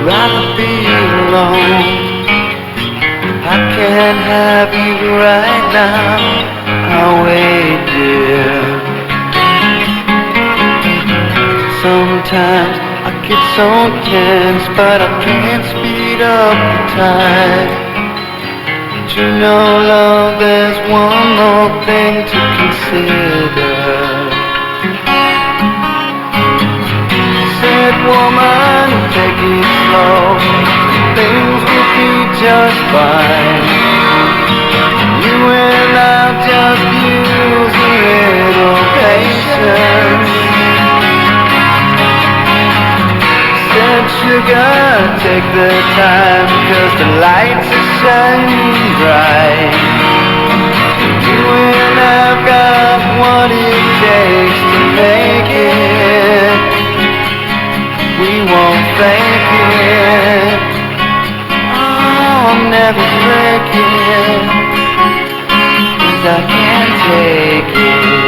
Rather be alone. I can't have you right now. I'll wait, dear. Sometimes I get so tense, but I can't speed up the time. But you know, love, there's one more thing to consider. Said, "Woman, take it slow. Things will be just fine. You and I'll just use a little patience." Said, "Sugar, take the time, 'cause the lights are shining bright. You and I've got what it takes to make it. We won't fake it. Oh, I'll never break it, 'cause I can't take it."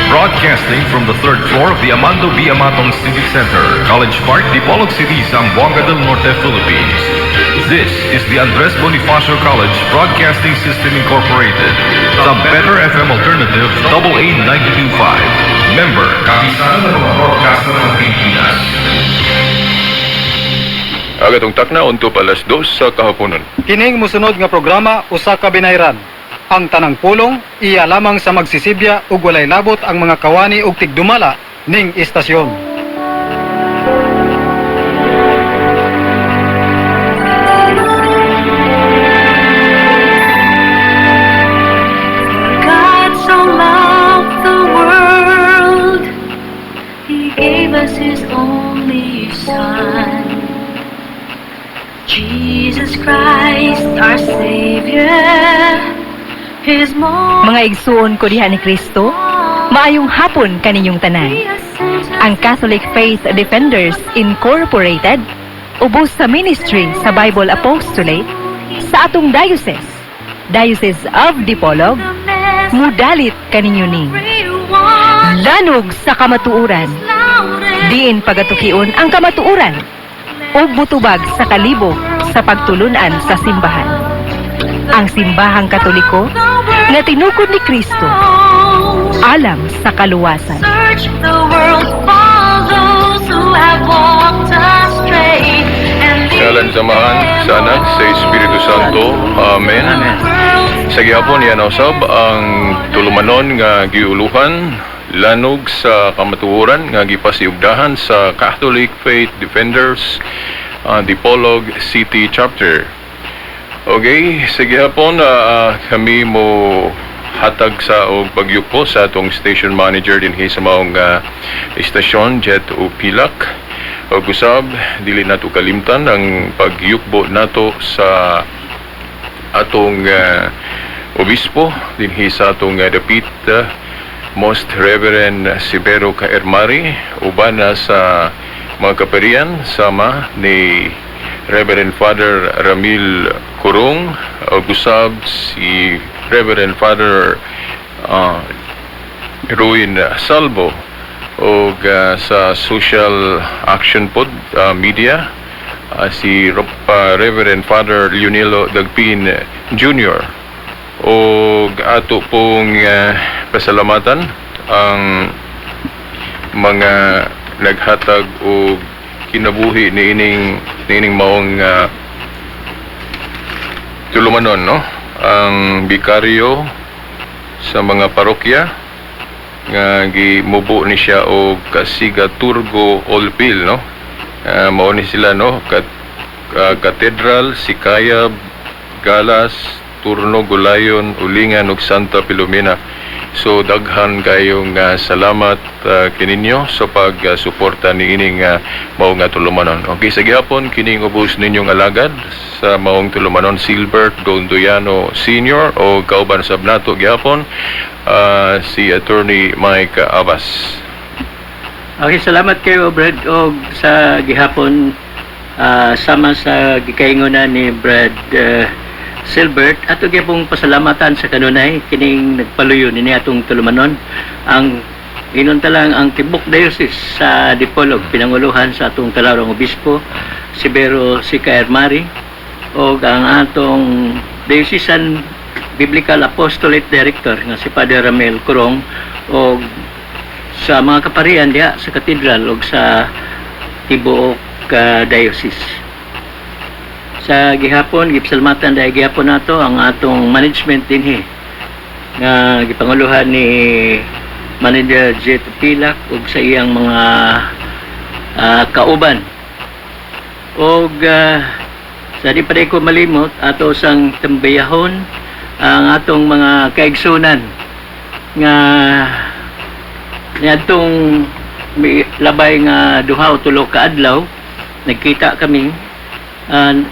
Broadcasting from the third floor of the Amando B. Amatong Civic Center, College Park, Dipolog City, Zamboanga del Norte, Philippines. This is the Andres Bonifacio College Broadcasting System Incorporated, the Better FM Alternative, AA 92.5. Member, Kapisanan ng mga Broadcaster ng Pilipinas. Ang atong takna unto 2:00 sa kahaponon. Kining musunod nga programa usa ka binayran. Ang tanang pulong iya lamang sa magsisibya ug walay labot ang mga kawani ug tigdumala ning istasyon. God so loved the world, He gave us His only Son, Jesus Christ, our Savior. His most Mga igsuon ko diha ni Kristo, maayong hapon kaninyong tanan. Ang Catholic Faith Defenders Incorporated ubos sa ministry sa Bible Apostolate sa atong diocese, Diocese of Dipolog, mudalit kaninyo ning Lanog sa Kamatuoran. Diin pagatukion ang kamatuoran ug mutubag sa kalibog sa pagtulunan sa simbahan. Ang simbahang Katoliko nga tinukod ni Kristo alang sa kaluwasan. Search the world for those who have walked astray and Sa ngalan sa Amahan, sa Anak, sa Espiritu Santo. Amen. Sa gihapon yan usab ang tulumanon nga giuluhan Lanog sa Kamatuoran nga gipasiugdahan sa Catholic Faith Defenders, Dipolog City Chapter. Okay, sa gihapon kami mo hatag sa og pagyuko sa atong station manager dinhi sa maong istasyon Jet Upilak. Og usab dili nato kalimtan ang pagyukbo nato sa atong obispo dinhi sa atong dapit, Most Reverend Severo Caermari, uban na sa mga kaparian sama ni Reverend Father Ramil Kurong ug usab si Reverend Father Ruin Salvo ug sa social action pod media si Reverend Father Leonilo Dagpin Jr. ug ato pong pasalamatan ang mga naghatag og kinabuhi niining maong tulumanon, no, ang bikaryo sa mga parokya nga gimubo ni siya og Kasiga Turgo Olpil, no. Mao ni sila, no, Cathedral, Sikayab, Galas, Turno, Gulayon, Ulingan ug Santa Pilomena. So daghan kayong salamat kininyo sa pagsuporta niining maong nga tulumanon. Okay, sa gihapon kining ubos ninyong alagad sa maong tulumanon, Silbert Gondoyano Senior o kauban sab nato gihapon si Attorney Mike Abbas. Okay, salamat kayo, Brad, og sa gihapon sama sa gikaingonan ni Brad Silbert, ato gyapong pasalamatan sa kanunay kining nagpaluyo nini atong tulumanon, ang inon ta lang ang tibok diocese sa Dipolog, pinanguluhan sa atong Talaurang Obispo Severo C. Mari og ang atong Diocesan Biblical Apostolate Director nga si Father Ramel Curong og sa mga kaparian diha sa katedral og sa tibuok diocese. Sa gihapon, gipasalamatan dahil gihapon nato ang atong management dinhi nga gipanguluhan ni Manager Jet Pilak ug sa iyang mga kauban. Og sa di pa ko malimot, ato sang tambayahon ang atong mga kaigsunan nga niadtong labay nga 2 o 3 ka adlaw nagkita kami.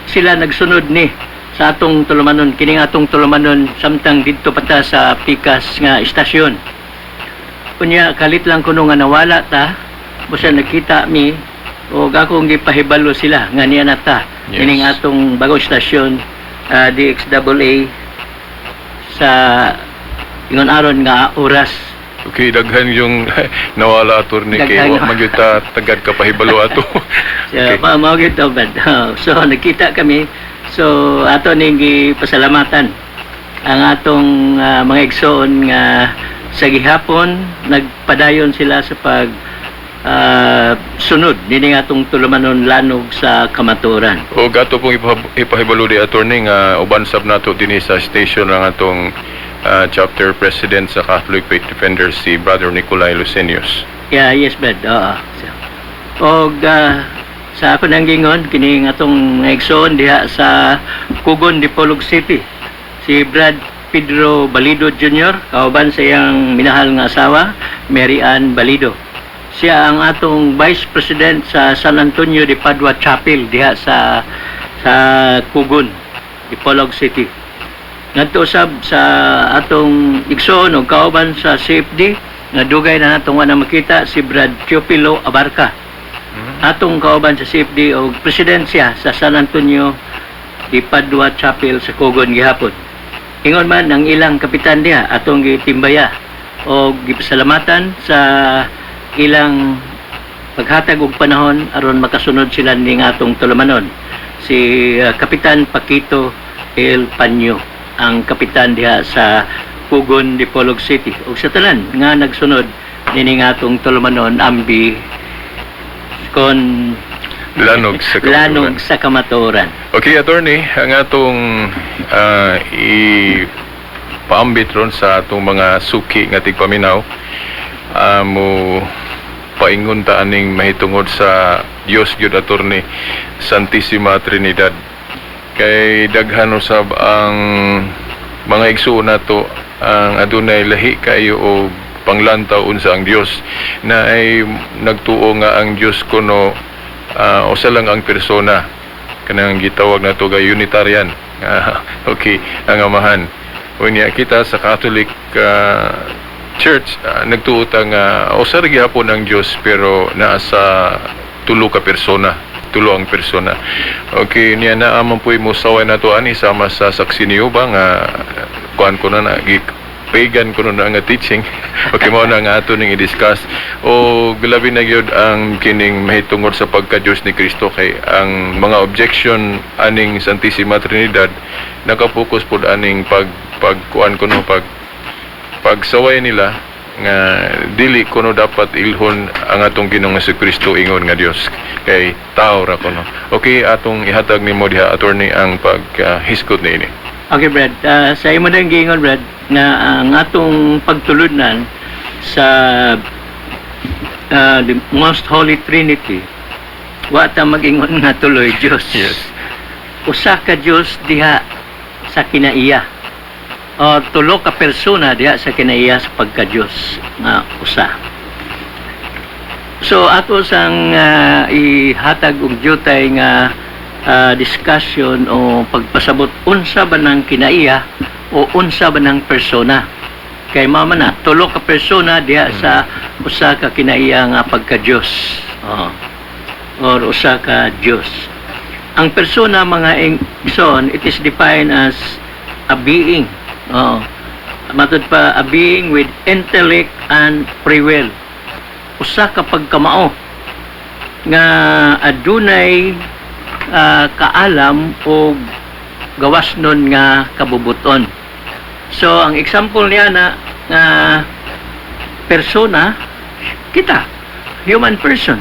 Sila nagsunod ni sa atong tulumanon, kining atong tulumanon, samtang didto pa ta sa Pikas nga istasyon. Unya kalit lang kuno nga nawala ta, busa nagkita mi og akong gipahibalo sila nga niya na ta kining atong bagong istasyon, DXAA, sa ingon aron nga oras. Okay, daghan yung nawala, attorney, kay Daghan. wa man gyud ta tagad ka pahibalo ato. So, mao gyud to, Brad. So nagkita kami. So ato ning gipasalamatan ang atong mga igsoon nga sa gihapon nagpadayon sila sa pag sunod nining atong tulumanon Lanog sa Kamatuoran. O ato pong ipahibalo di, attorney, nga uban sab nato dinhi sa station ang atong chapter president sa Catholic Faith Defenders, si Brother Nicolai Lucenius. Yeah, yes, Brad. Oo. So, og sa ako nang gingon kining atong mga igsoon diha sa Kugon, Dipolog City. Si Brad Pedro Balido Jr. kauban sa iyang minahal nga asawa, Mary Ann Balido. Siya ang atong Vice President sa San Antonio de Padua Chapel diha sa Kugon, Dipolog City. Ngadto usab sa atong igsoon og kauban sa CFD nga dugay na natong wala makita, si Brad Teopilo Abarca. Atong kauban sa CFD og president siya sa San Antonio de Padua Chapel sa Kugon gihapon. Ingon man ang ilang kapitan diha, atong gitimbaya og gipasalamatan sa ilang paghatag og panahon aron makasunod sila ning atong tulumanon. Si Kapitan Paquito El Paño ang kapitan diha sa Kugon, Dipolog City ug sa tanan nga nagsunod nining atong tulumanon ambi kon Lanog sa Kamatuoran. Lanog sa Kamatuoran. Okay, attorney, ang atong i paambit ron sa atong mga suki nga tigpaminaw, mo paingon ta aning mahitungod sa Dios gyud, attorney, Santissima Trinidad. Kay daghan usab ang mga igsuon nato ang adunay lahi kayo o panglantaw unsa ang Dios, na ay nagtuo nga ang Dios kuno usa lang ang persona, kanang gitawag nato ga Unitarian. Okay, ang Amahan. Unya kita sa Catholic Church, nagtuo ta nga usa ra gihapon ang Dios pero naa sa tulo ka persona, tulo ang persona. Okay, niya naa man puy mosaway nato ani sama sa saksi niyo ba nga kuan ko na na gi pagan kuno na nga teaching. Okay, mao na nga ato ning i-discuss o labi na gyud ang kining mahitungod sa pagka-Dios ni Kristo, kay ang mga objection aning Santissima Trinidad nakapokus pod aning pag pagkuan kuno, pagsaway nila nga dili kuno dapat ilhon ang atong Ginoong Kristo ingon nga Dios kay tao ra kuno. Okay, atong ihatag nimo diha, attorney, ang paghisgot niini. Okay, Brad. Sa imo nang giingon, Brad, nga ang atong pagtuludnan sa the Most Holy Trinity, wa ta mag-ingon nga tuloy Dios. Usa ka Dios diha sa kinaiya. O tulo ka persona diha sa kinaiya sa pagka-Dios nga usa. So ato sang ihatag og jutay nga discussion o pagpasabot unsa ba ng kinaiya o unsa ba ng persona. Kay mama na tulo ka persona diha sa usa ka kinaiya nga pagka-Dios. Oo. Or usa ka Dios. Ang persona, mga igsoon, it is defined as A being. Oo. Matud pa, a being with intellect and free will. Usa ka pagkamao nga adunay kaalam o gawas nun nga kabubuton. So ang example niya na nga persona, kita, human person,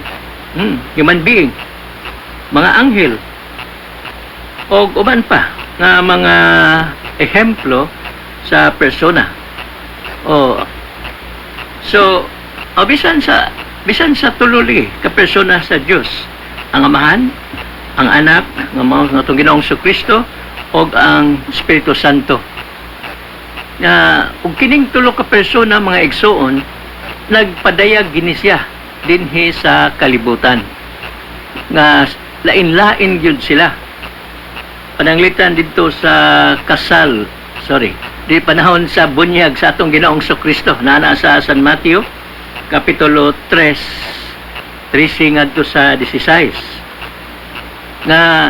human being, mga anghel, o uban pa nga mga ehemplo sa persona. O so o bisan sa tulo lagi ka persona sa Dios, ang Amahan, ang Anak nga mao nga atong Ginoong Kristo ug ang Espiritu Santo. Nga ug kining tulo ka persona, mga igsuon, nagpadayag gini siya dinhi sa kalibutan nga lain-lain gyud sila. Pananglitan didto sa kasal, sorry, di panahon sa bunyag sa atong Ginoong Kristo, naa sa San Mateo kapitulo 3, 13 ngadto sa 16, nga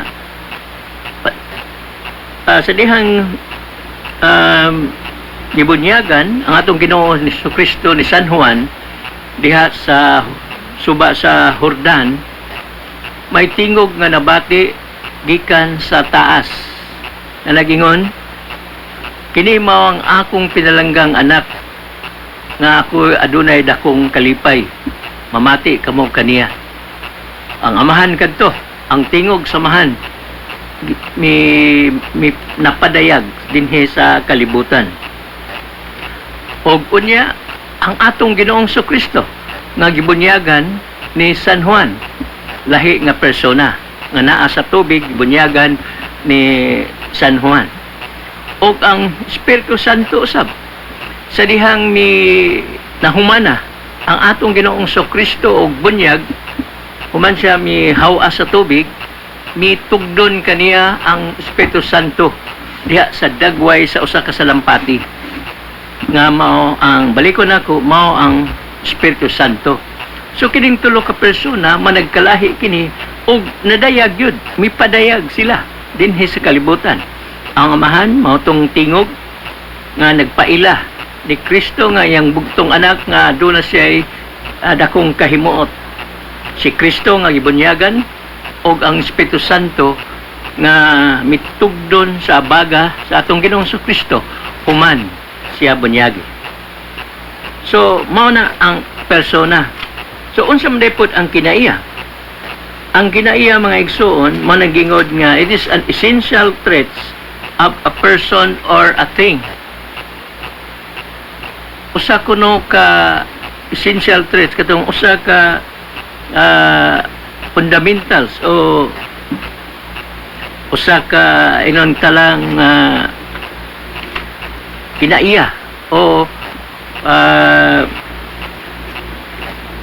sa dihang gibunyagan ang atong Ginoo ni Kristo ni San Juan diha sa suba sa Jordan, may tingog nga nabati gikan sa taas na nagingon, "Kini mao ang akong pinalanggang anak nga ako adunay dakong kalipay, mamati kamo kaniya." Ang Amahan kadto, ang tingog sa Amahan mi napadayag dinhi sa kalibutan. Og unya ang atong Ginoong Kristo nga gibunyagan ni San Juan, lahi nga persona nga naa sa tubig, bunyagan ni San Juan. Og ang Espiritu Santo usab, sa dihang ni nahumana ang atong Ginoong Kristo og bunyag, human siya mihawa sa tubig, mitugdon kaniya ang Espiritu Santo diha sa dagway sa usa ka salampati nga mao ang, balikon nako, mao ang Espiritu Santo. So kining tulo ka persona managkalahi kini og nadayag yun, mipadayag sila dinhi sa kalibutan. Ang Amahan mao tong tingog nga nagpaila ni Kristo nga iyang bugtong anak nga aduna siya dakong kahimuot. Si Kristo nga gibunyagan og ang Espiritu Santo nga mitugdon sa baga sa atong Ginoong Kristo human siya bunyagi. So mao na ang persona. So unsa man pod ang kinaiya? Ang kinaiya, mga igsuon, mao nagingod nga it is an essential traits of a person or a thing. Usa kuno ka essential traits, katong usa ka fundamentals o usa ka inon talang kinaiya o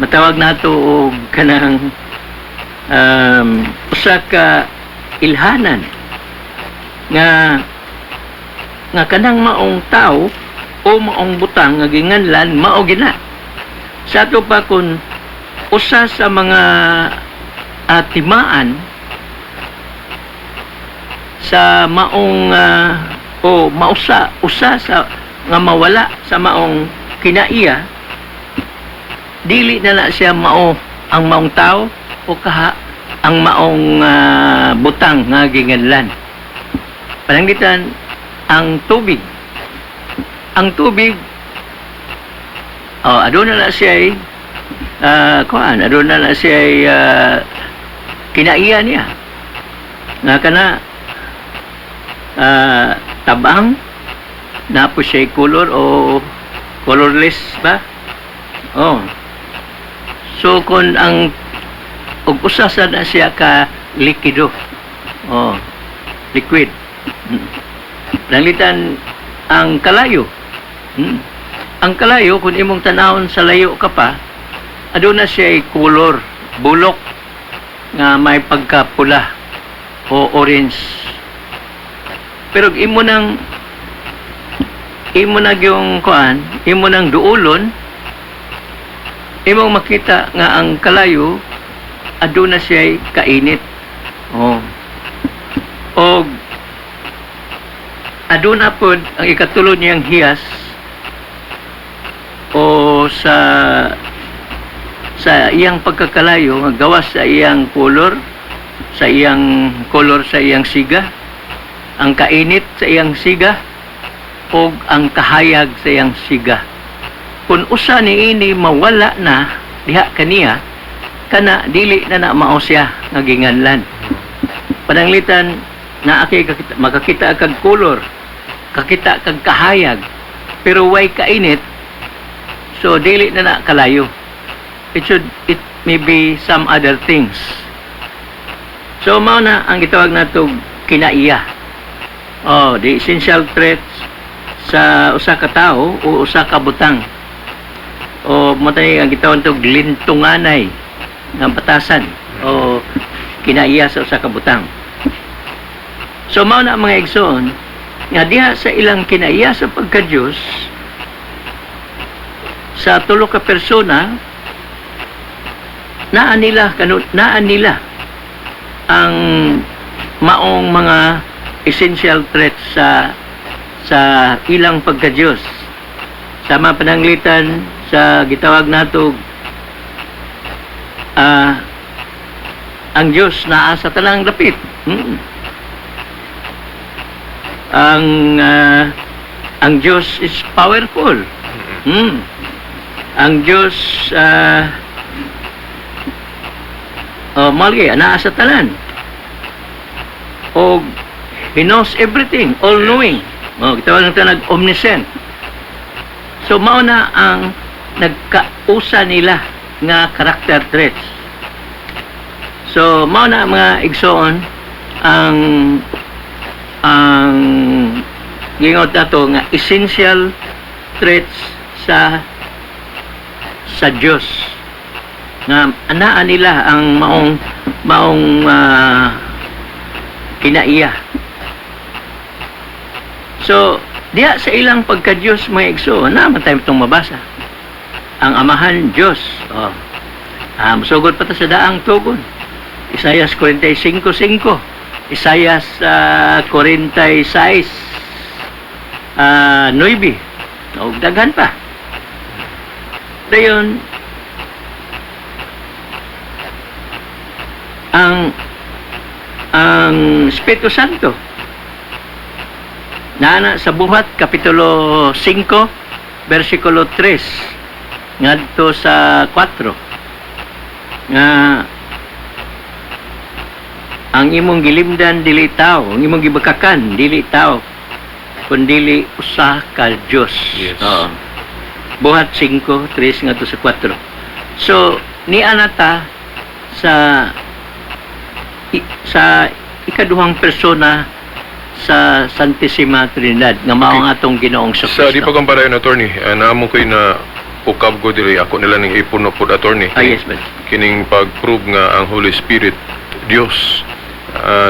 matawag nato og kanang usa ka ilhanan nga nga kanang maong tao o maong butang nga ginganlan mao gina. Sa ato pa, kun usa sa mga timaan sa maong o mausa usa sa nga mawala sa maong kinaiya, dili na na siya mao ang maong tao o kaha ang maong butang nga ginganlan. Pananglitan ang tubig, ang tubig, oh, aduna na siya kuan, aduna na siya kinaiya niya nga kana tabang na po siya color o colorless ba. Oh, so kung ang ug usa sa na siya ka likido, oh, liquid. Pananglitan ang kalayo. Ang kalayo, kung imong tanawon sa layo ka pa, aduna siya color bulok nga may pagkapula o orange, pero imo na yung kuan, imo nang duulon, imong makita nga ang kalayo aduna siya kainit, oh, og aduna siya Aduna pod ang ikatulo niyang hiyas o sa iyang pagkakalayo nga gawas sa iyang color, sa iyang color, sa iyang siga, ang kainit sa iyang siga ug ang kahayag sa iyang siga. Kung usa niini mawala na diha kaniya, kana dili na na mao siya nga ginganlan. Pananglitan naa kay kakita, makakita kag color, kakita kag kahayag, pero way kainit, so dili na na kalayo. It may be some other things. So mao na ang gitawag nato kinaiya. Oh, the essential traits sa usa ka tawo o usa ka butang. O mao ang gitawag to lintunganay nga batasan o kinaiya sa usa ka butang. So mao na ang mga igsoon nga diha sa ilang kinaiya sa pagka-Diyos sa tulo ka persona, naa nila ang maong mga essential traits sa ilang pagka-Diyos. Sama pananglitan sa gitawag nato ang Diyos naa sa tanang dapit. Ang Diyos is powerful. Ang Diyos oh, malgi, naa sa tanan. O He knows everything, all knowing. Oh, gitawag ng tanag omniscient. So mao na ang nagkausa nila nga character traits. So mao na, mga igsoon, ang gingon nato nga essential traits sa Dios nga anaa nila ang maong maong kinaiya. So, diha sa ilang pagka-Diyos, mga igsoon, naa man tayo itong mabasa. Ang Amahan, Diyos. Oh. Musugod pa ta sa daang tugon. Isayas 45:5. Isayas 46 9. O, daghan pa. Dayon, ang Espiritu Santo naa sa Buhat kapitulo 5 versikulo 3 ngadto sa 4 nga ang imong gilimdan dili tao, ang imong gibakakan dili tao, kundili usa ka Dios. Oo. Buhat 5:3 ngadto sa 4. So niana ta sa ikaduhang persona sa Santissima Trinidad nga mao ang atong Ginoong Sa Kristo. di pa kamparayon, attorney, naamo ko'y na ukab ko diri, ako nila ning ipuno pod, attorney. Ah, yes, but Kining pag-prove nga ang Holy Spirit Dios,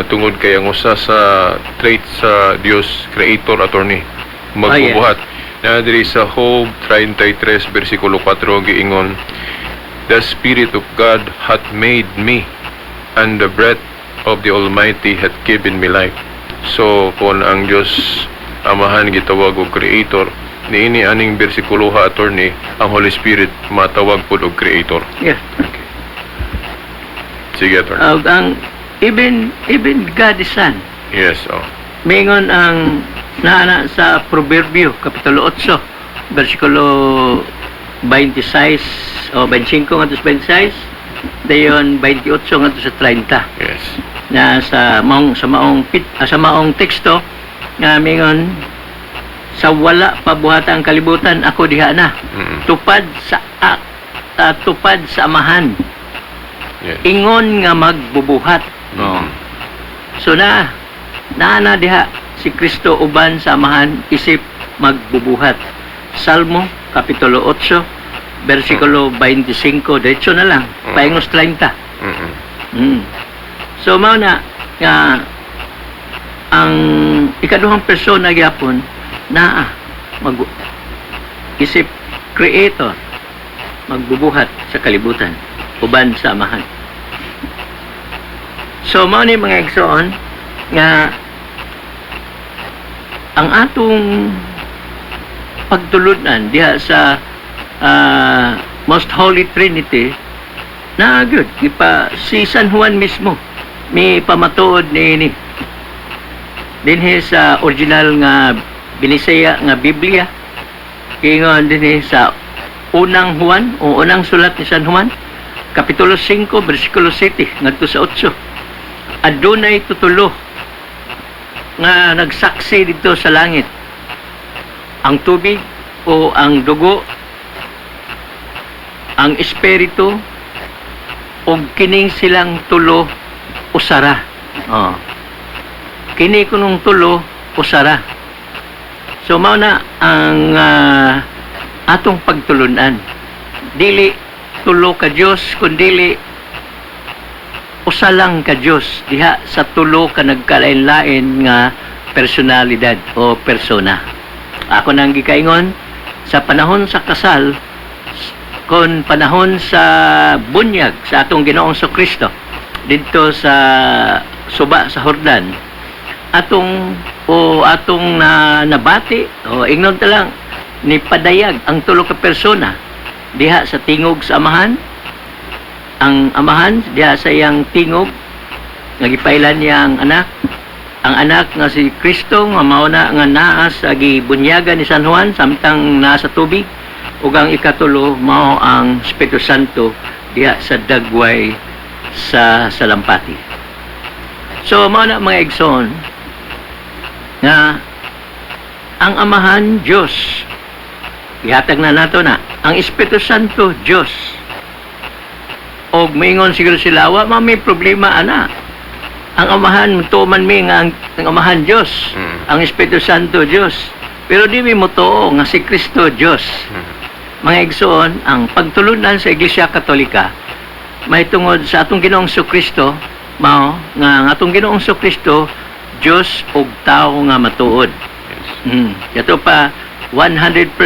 tungod kay ang usa sa trait sa Dios creator, attorney, magbubuhat. Na diri sa Job 33 versikulo 4 giingon, "The Spirit of God hath made me and the breath of the Almighty hath given me life." So kung ang Dios Amahan gitawag og creator niini aning bersikulo ha, attorney, ang Holy Spirit matawag pud og creator. Sige, attorney. Ang even even God the Son. Yes, oh. Mingon ang naana sa Proverbio kapitulo 8 versikulo 26 o 25 ngadto sa 26, dayon 28 ngadto sa 30 na sa maong teksto nga mingon, "Sa wala pa buhata ang kalibutan, ako diha na, tupad sa Amahan, ingon nga magbubuhat." So na naa na diha si Kristo uban sa Amahan isip magbubuhat. Salmo kapitulo 8 versikulo 25, diretso na lang paingos 30. So mao na nga ang ikaduhang persona gyapon naa mag isip creator, magbubuhat sa kalibutan uban sa Amahan. So mao ni, mga igsoon, nga Ang atong pagtulunan diha sa Most Holy Trinity na gyud ipa si San Juan mismo may pamatuod niini dinhi sa original nga Binisaya nga Biblia. Ingon dinhi sa Unang Juan o unang sulat ni San Juan, kapitulo 5, bersikulo 7 ngadto sa 8, adunay tutulo nga nagsaksi dito sa langit: ang tubig o ang dugo, ang espiritu, ug kining silang tulo usara. Oh. Kini kunong tulo usara. So mao na ang atong pagtulunan. Dili tulo ka Dios, kundili usa lang ka Dios diha sa tulo ka nagkalain-lain nga personalidad o persona. Ako nang gikaingon sa panahon sa kasal kon panahon sa bunyag sa atong Ginoong Kristo didto sa suba sa Jordan, atong o atong na nabati o ingnon ta lang ni padayag ang tulo ka persona diha sa tingog sa Amahan, ang Amahan diha sa iyang tingog nga gipailan niya ang Anak, ang Anak nga si Kristo nga mao na nga naa sa gibunyagan ni San Juan samtang naa sa tubig, ug ang ikatulo mao ang Espiritu Santo diha sa dagway sa salampati. So mao na, mga igsoon, nga ang Amahan Dios, ihatag na nato na ang Espiritu Santo Dios. Og moingon siguro sila, wa man may problema ana. Ang Amahan, tuman mi nga ang Amahan Dios, ang Espiritu Santo Dios, pero di mi motuo nga si Kristo Dios. Mga igsoon, ang pagtulunan sa Iglesia Katolika may tungod sa atong Ginoong Kristo mao nga ang atong Ginoong Kristo Dios ug tawo nga matuod. Kato pa 100%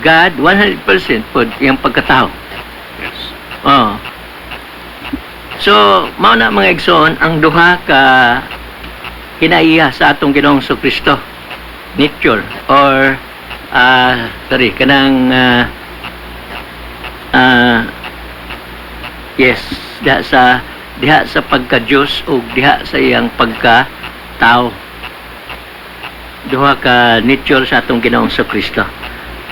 God, 100% pod iyang pagkatao. Oh. So, mao na, mga igsoon, ang duha ka kinaiya sa atong Ginoong Kristo. Nature or sorry, kanang yes, diha sa pagka-Dios ug diha sa iyang pagka-tao. Duha ka nature sa atong Ginoong Kristo.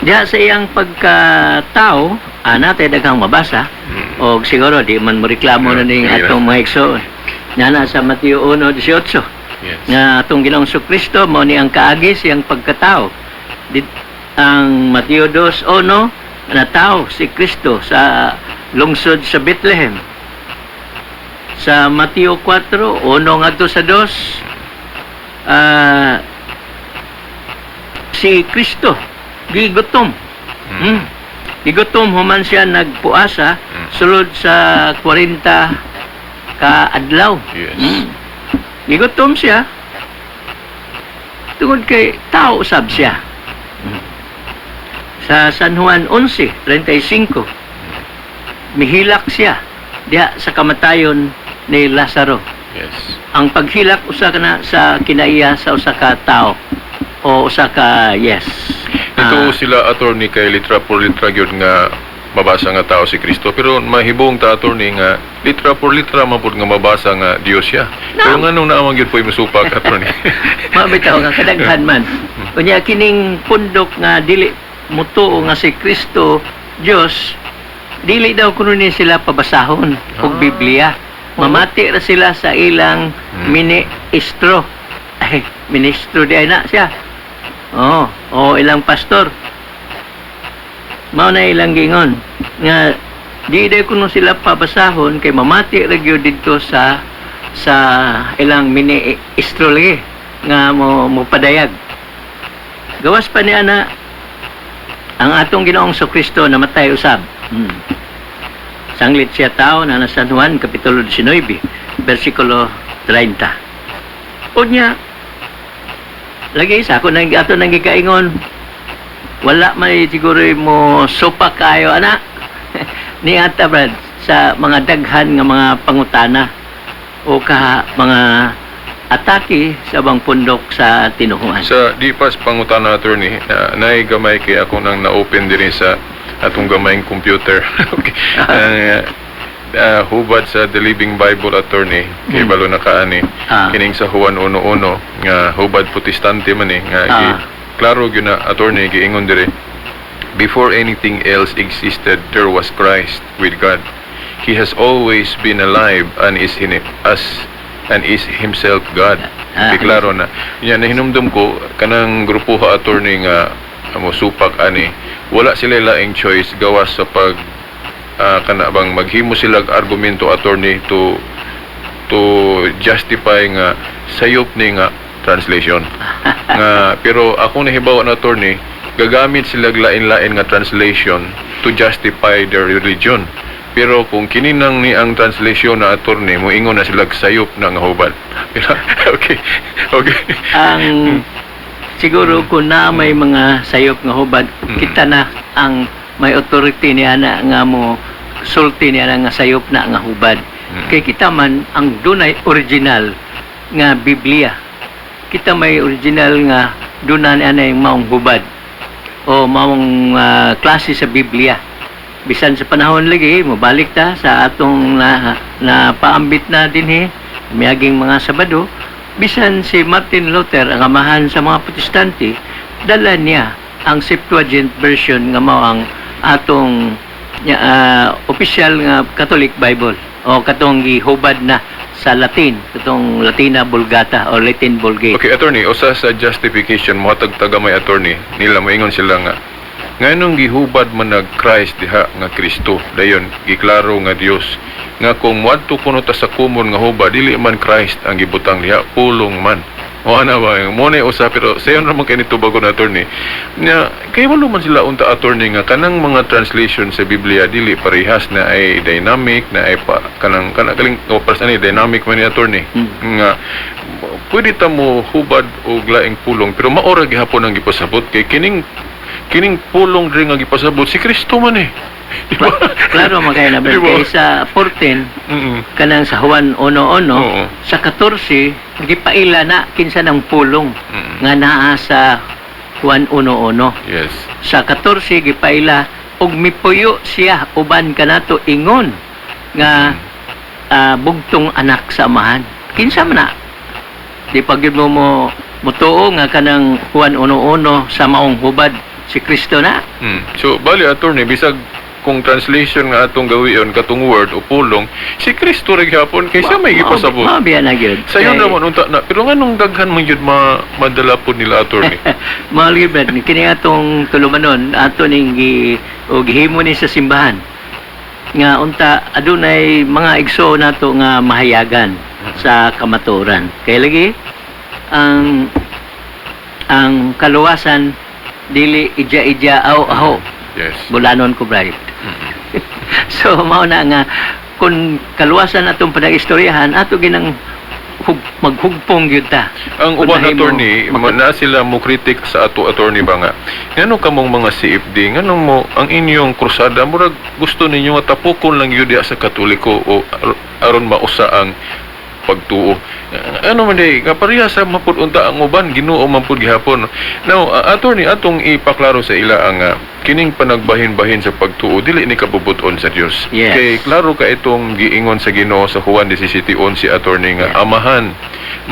Diha sa iyang pagka-tao, ana tay daghang mabasa. Og siguro di man mo reklamo na ning atong mga igsoon. Nana sa Mateo 1:18 nga atong Ginoong Kristo mao ni ang kaagi siyang pagkatao. Ang Mateo 2:1, natao si Kristo sa lungsod sa Bethlehem. Sa Mateo 4:1 ngadto sa 2, si Kristo gigutom. Gigutom human siya nagpuasa sulod sa 40 ka adlaw. Gigutom siya tungod kay tao usab siya. Sa San Juan 11:35, mihilak siya diha sa kamatayon ni Lazaro. Ang paghilak usa ka na sa kinaiya sa usa ka tao o usa ka, yes. Ito sila, attorney, kay litra por litra gyud nga mabasa nga tao si Kristo, pero mahibong ta, attorney, nga litra por litra man pud nga mabasa nga Dios siya. Pero nganong naa man gyud po'y musupak, attorney? Mabitaw nga kadaghan man. Unya kining pundok nga dili mutuo nga si Kristo Dios, dili daw kuno ni sila pabasahon og Biblia. Mamati ra sila sa ilang ministro. Ay, ministro di ay na siya. Oh, o ilang pastor. Mao na ilang gingon nga di daw kuno sila pabasahon kay mamati ra gyud didto sa ilang ministro lagi nga mo padayag. Gawas pa niya na ang atong Ginoong Kristo namatay usab. Sanglit siya tao na nasa San Juan kapitulo 19 bersikulo 30. Unya lagi sa ako nang ato nang gikaingon, wala may siguro mo sopa kayo ana ni ata, Brad, sa mga daghan nga mga pangutana o ka mga Atake sa ubang pundok sa tinuhuan. Sa di pas pangutana, attorney, na naay gamay kay ako nang na-open diri sa atong gamayng computer. Okay. Ang hubad sa The Living Bible, attorney, kay balo na kaani. Kining sa Juan 1:1 nga hubad Protestante man eh nga klaro gyud na, attorney, giingon diri: "Before anything else existed, there was Christ with God. He has always been alive and is in us and is himself God." Okay, klaro na. Yan, nahinumdum ko, kanang grupo ha, attorney, nga mo supak ani, wala sila laing choice gawas sa pag kana bang maghimo sila og argumento, attorney, to justify nga sayop ni nga translation. Nga pero ako nahibaw na, attorney, gagamit sila og lain-lain nga translation to justify their religion. Pero kung kini nang ni ang translation na, attorney, moingon na sila og sayop na nga hubad. Pero, okay. Ang siguro kung na may mga sayop nga hubad, kita na ang may authority niya na nga mo sulti niya na nga sayop na nga hubad. Kay kita man ang dunay original nga Biblia. Kita may original nga dunay anay maong hubad o maong klase sa Biblia. Bisan sa panahon lagi, mobalik ta sa atong na paambit na dinhi miaging mga Sabado, bisan si Martin Luther, ang amahan sa mga Protestante, dala niya ang Septuagint version nga mao ang atong opisyal nga Catholic Bible o katong gihubad na sa Latin, katong Latina Vulgata o Latin Vulgate. Okay, attorney, usa sa justification mohatag tagamay, attorney, nila moingon sila nga nganong gihubad man nag Christ diha nga Kristo, dayon giklaro nga Dios, nga kung moadto kuno ta sa common nga hubad, dili man Christ ang gibutang diha, pulong man. O ana ba, mo na usa, pero sayon ra man kay nito bago na, attorney. Nya kay walo man sila unta, attorney, nga kanang mga translation sa Biblia dili parehas na ay dynamic na ay pa, kanang kanang kaling o pares ani dynamic man ni, attorney, nga pwede ta mo hubad og laing pulong pero maora gihapon ang gipasabot kay kining pulong diri nga gipasabot si Kristo man eh. Di ba? Klaro man kay na Di ba? kay sa 14 kanang sa Juan 1:1, sa 14 gipaila na kinsa ng pulong nga naa sa Juan 1:1. Sa 14 gipaila og mipuyo siya uban kanato ingon nga bugtong anak sa Amahan. Kinsa man na? Di pa gyud mo mo mutuo nga kanang Juan 1:1 sa maong hubad si Kristo na. So bali, attorney, bisag kung translation nga atong gawion katong word o pulong, si Kristo ra gihapon kay siya may gipasabot. Mao biya na gyud. Sayon Kay- naman unta na pero nganong daghan man gyud ma madala po nila, attorney? Mga Gilbert, kini atong tulumanon, ato ning gi o gihimo ni sa simbahan nga unta adunay mga igsoon nato nga mahayagan sa kamatuoran. Kay lagi ang kaluwasan dili ija-ija aw aho. Bulanon ko, Bright. So mao na nga kung kaluwasan atong panag-istoryahan ato ginang maghugpong gyud ta. Ang Kung uban, nahimo- attorney, na sila mo kritik sa ato, attorney ba, nga ngano kamong mga CFD, ngano mo ang inyong krusada murag gusto ninyo nga tapukon lang yun diha sa Katoliko o aron mausa ang pagtuo. Ano man day, nga pareha sa mapud unta ang uban, Ginoo man pud gihapon. Now, attorney, atong ipaklaro sa ila ang kining panagbahin-bahin sa pagtuo dili ni kabubut-on sa Dios. Kay klaro ka itong giingon sa Ginoo sa Juan 17:11, attorney, nga Amahan,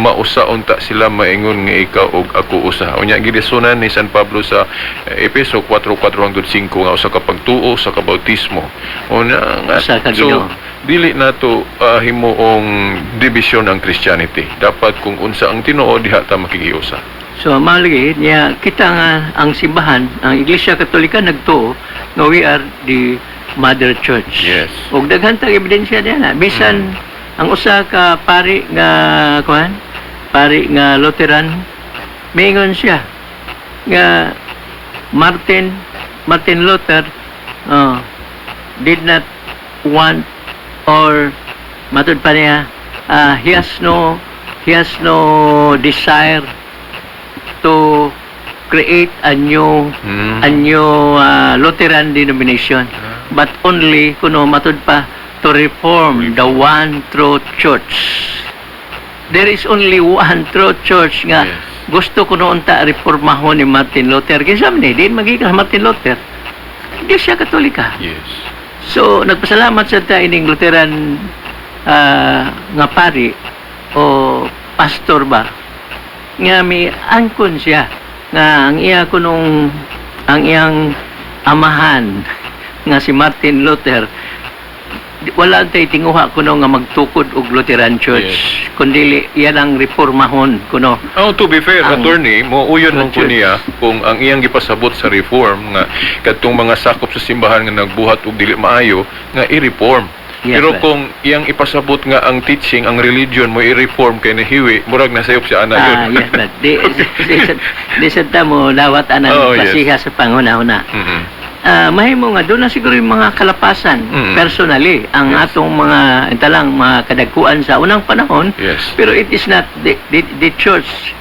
mausa unta sila maingon nga ikaw ug ako usa. Unya gidisunan ni San Pablo sa Efeso 4:4 hangtod 5 nga usa ka pagtuo, usa ka bautismo. Unya nga Usa ka so, Ginoo. Dili nato himuong division ang Christianity. Dapat kung unsa ang tinuod diha ta makikiusa. So, malagi niya kita nga ang simbahan, ang Iglesia Katolika nagtuo nga we are the Mother Church. Ug daghan tag ebidensya diha na. Bisan ang usa ka pari nga kuan, pari nga Lutheran, miingon siya nga Martin Luther did not want or matud pa niya, he has no desire to create a new Lutheran denomination, but only kuno matud pa to reform the one true church. There is only one true church nga gusto ko noon ta reformahon ni Martin Luther. Kinsa man ni, diin magikan sa Martin Luther. Iglesia Katolika. So, nagpasalamat sa ta ining Lutheran nga pari o pastor ba nga mi angkon siya nga ang iya kunong ang iyang amahan nga si Martin Luther, wala tay tinguha kuno nga magtukod og Lutheran Church, kundi iya lang reformahon kuno. Oh, to be fair, Ang attorney, mo uyon man ko church. Niya kung ang iyang gipasabot sa reform nga kadtong mga sakop sa simbahan nga nagbuhat og dili maayo nga i-reform. Yes, Pero sir. kung iyang ipasabot nga ang teaching, ang religion mo i-reform kay nahiwi, murag nasayop siya ana yun. Ah, yes, but di sa ta mo lawat anang klasiha sa panghuna-huna. Ah, mahimo nga doon na siguro yung mga kalapasan personally ang atong mga intalang mga kadagkuan sa unang panahon, pero it is not the church,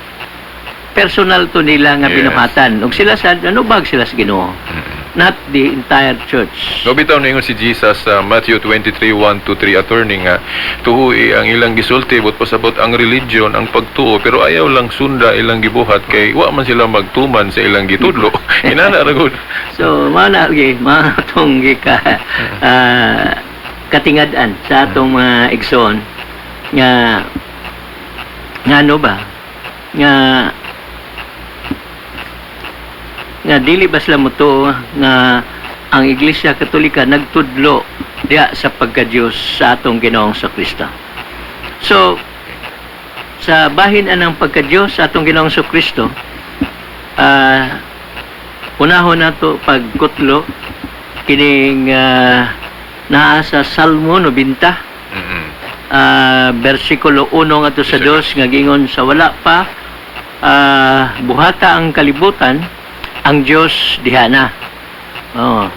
personal to nila nga binuhatan ug sila sa ano bag sila sa Ginoo, not the entire church. No, bitaw ningon si Jesus sa Matthew 23:1 to 3, attorney, nga tuhui ang ilang gisulti, but pasabot ang religion ang pagtuo, pero ayaw lang sunda ilang gibuhat kay wa man sila magtuman sa ilang gitudlo. Inana ra gud. So mao na gi mga atong gika katingad-an sa atong mga igsoon nga nga ano ba nga nga dili ba sila motuo nga ang Iglesia Katolika nagtudlo diya sa pagka-Diyos sa atong Ginoong sa Kristo. So sa bahin anang pagka-Diyos sa atong Ginoong sa Kristo, unahon nato pagkutlo kining naa sa Salmo 90, versikulo 1 ngadto sa 2, nga gingon sa wala pa buhata ang kalibutan, ang Dios diha na. Oh.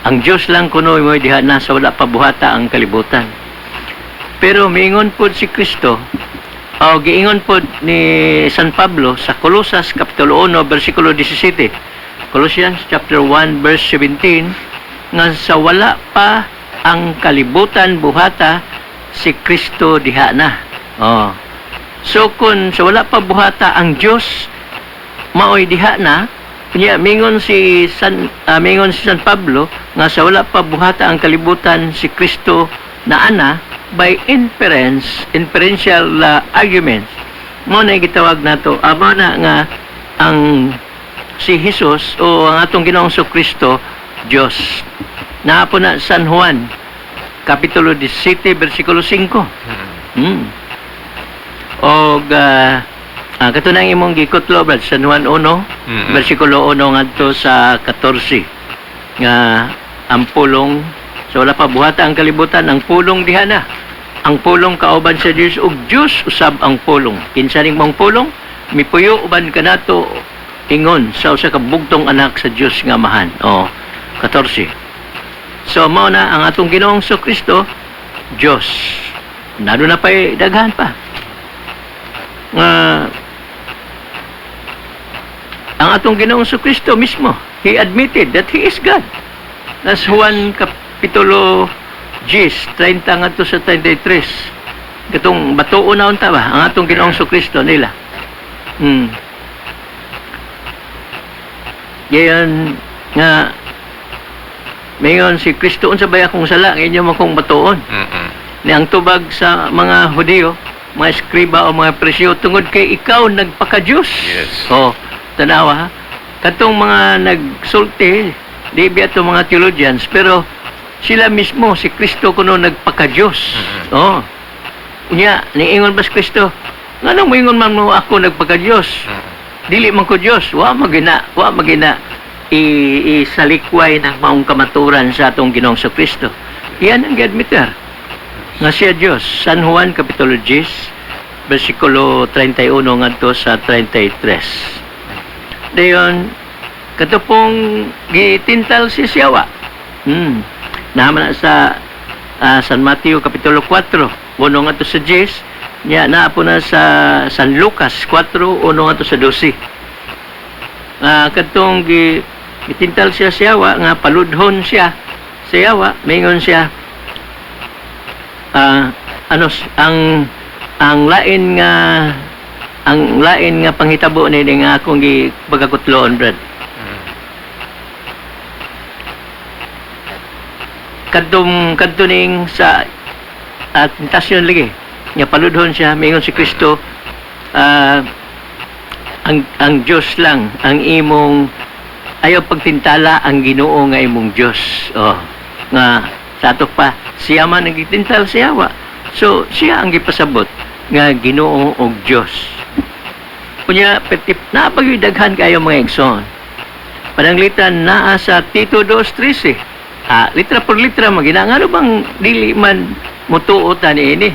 Ang Dios lang kuno mo diha na sa wala pa buhata ang kalibutan. Pero miingon pod si Kristo o giingon pod ni San Pablo sa Colosas kapitulo 1 bersikulo 17. Colossians chapter 1 verse 17, nga sa wala pa ang kalibutan buhata, si Kristo diha na. Oh. So kung sa wala pa buhata ang Dios maoy diha na, unya mingon si San Pablo nga sa wala pa buhata ang kalibutan si Kristo na ana, by inference, inferential arguments, mo na gitawag nato amo na nga ang si Jesus o ang atong Ginoong Kristo Dios. Naa po na San Juan kapitulo 17 bersikulo 5. Og kato nang imong gikutlo, brad, San Juan 1 bersikulo 1 ngadto sa 14, nga ang pulong, sa wala pa buhata ang kalibutan, ang pulong diha na. Ang pulong kauban sa Dios ug Dios usab ang pulong. Kinsa ning mong pulong mipuyo uban kanato ingon sa usa ka bugtong anak sa Dios nga Amahan. Oh, 14. So mao na ang atong Ginoong Kristo Dios. Nado na pa'y daghan pa nga ang atong Ginoong Kristo mismo, he admitted that he is God. Nas Juan Kapitulo 10, 30 ngadto sa 33. Katong batuon na unta ba ang atong Ginoong Kristo nila. Gayon nga mayon si Kristo, "Unsa ba akong sala nga inyo man kong batuon?" Ni ang tubag sa mga Hudiyo, mga eskriba o mga Pariseo, "Tungod kay ikaw nagpaka-Diyos." Oh, tanawa ha. Katong mga nagsulti, di ba itong mga theologians, pero sila mismo, si Kristo kuno nagpaka-Diyos. Oh. Unya, niingon ba si Kristo, "Nganong moingon man mo ako nagpaka-Diyos? Dili man ko Diyos." Wa magina isalikway ng maong kamaturan sa atong Ginoong sa Kristo. Iyan ang giadmitter nga siya Diyos. San Juan Kapitulo 10, versikulo 31 ngadto sa 33. Dayon, katupong gitintal si Siyawa. Naman na sa San Mateo Kapitulo 4, 1 ngadto sa 10, nya naa po na sa San Lucas 4, 1 ngadto sa 12. Kadtong gitintal siya siyawa nga paludhon siya siyawa, mingon siya, ano ang Ang lain nga panghitabo ni nga akong gipagakutloon, Brad. Kadtong kadto ning sa at tentasyon lagi nga paludhon siya, mingon si Kristo, ang Dios lang ang imong, ayaw pagtintala ang Ginoo nga imong Dios. Oh, nga sa ato pa siya man ang gitintal siya wa, so siya ang gipasabot nga Ginoo og Dios. Unya pertip na daghan kayo, mga igsoon. Pananglitan naa sa Tito 2:13. Litra por litra magina, ngano bang dili man mutuo ta niini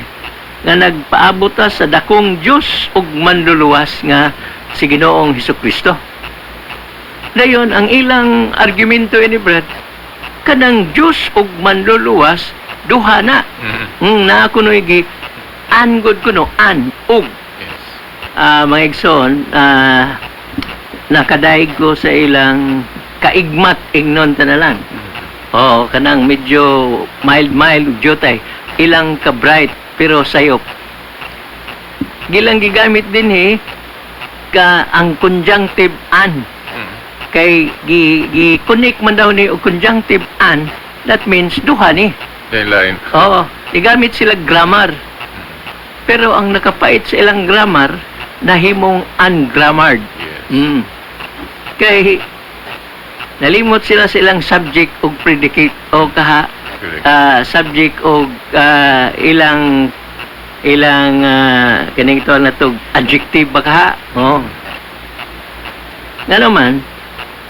nga nagpaabot ta sa dakong Dios ug manluluwas nga si Ginoong Hesukristo? Dayon ang ilang argumento ini, Brad, kanang Dios ug manluluwas duha na. Naa kuno gi an gud kuno, an ug. Mga igsoon, nakadaig ko sa ilang kaigmat, ingnon ta na lang. Oo, kanang medyo mild mild ug jutay. Ilang ka bright pero sayop. Gilang gigamit din he ka ang conjunctive "and" kay gi gi connect man daw ni og conjunctive "and", that means duha ni. Lain lain. Oo, gigamit sila grammar. Pero ang nakapait sa ilang grammar, nahimong ungrammared. Kay nalimot sila sa ilang subject ug predicate o kaha subject og ilang ilang kaning ito na to, adjective ba kaha? Oo. Nga naman,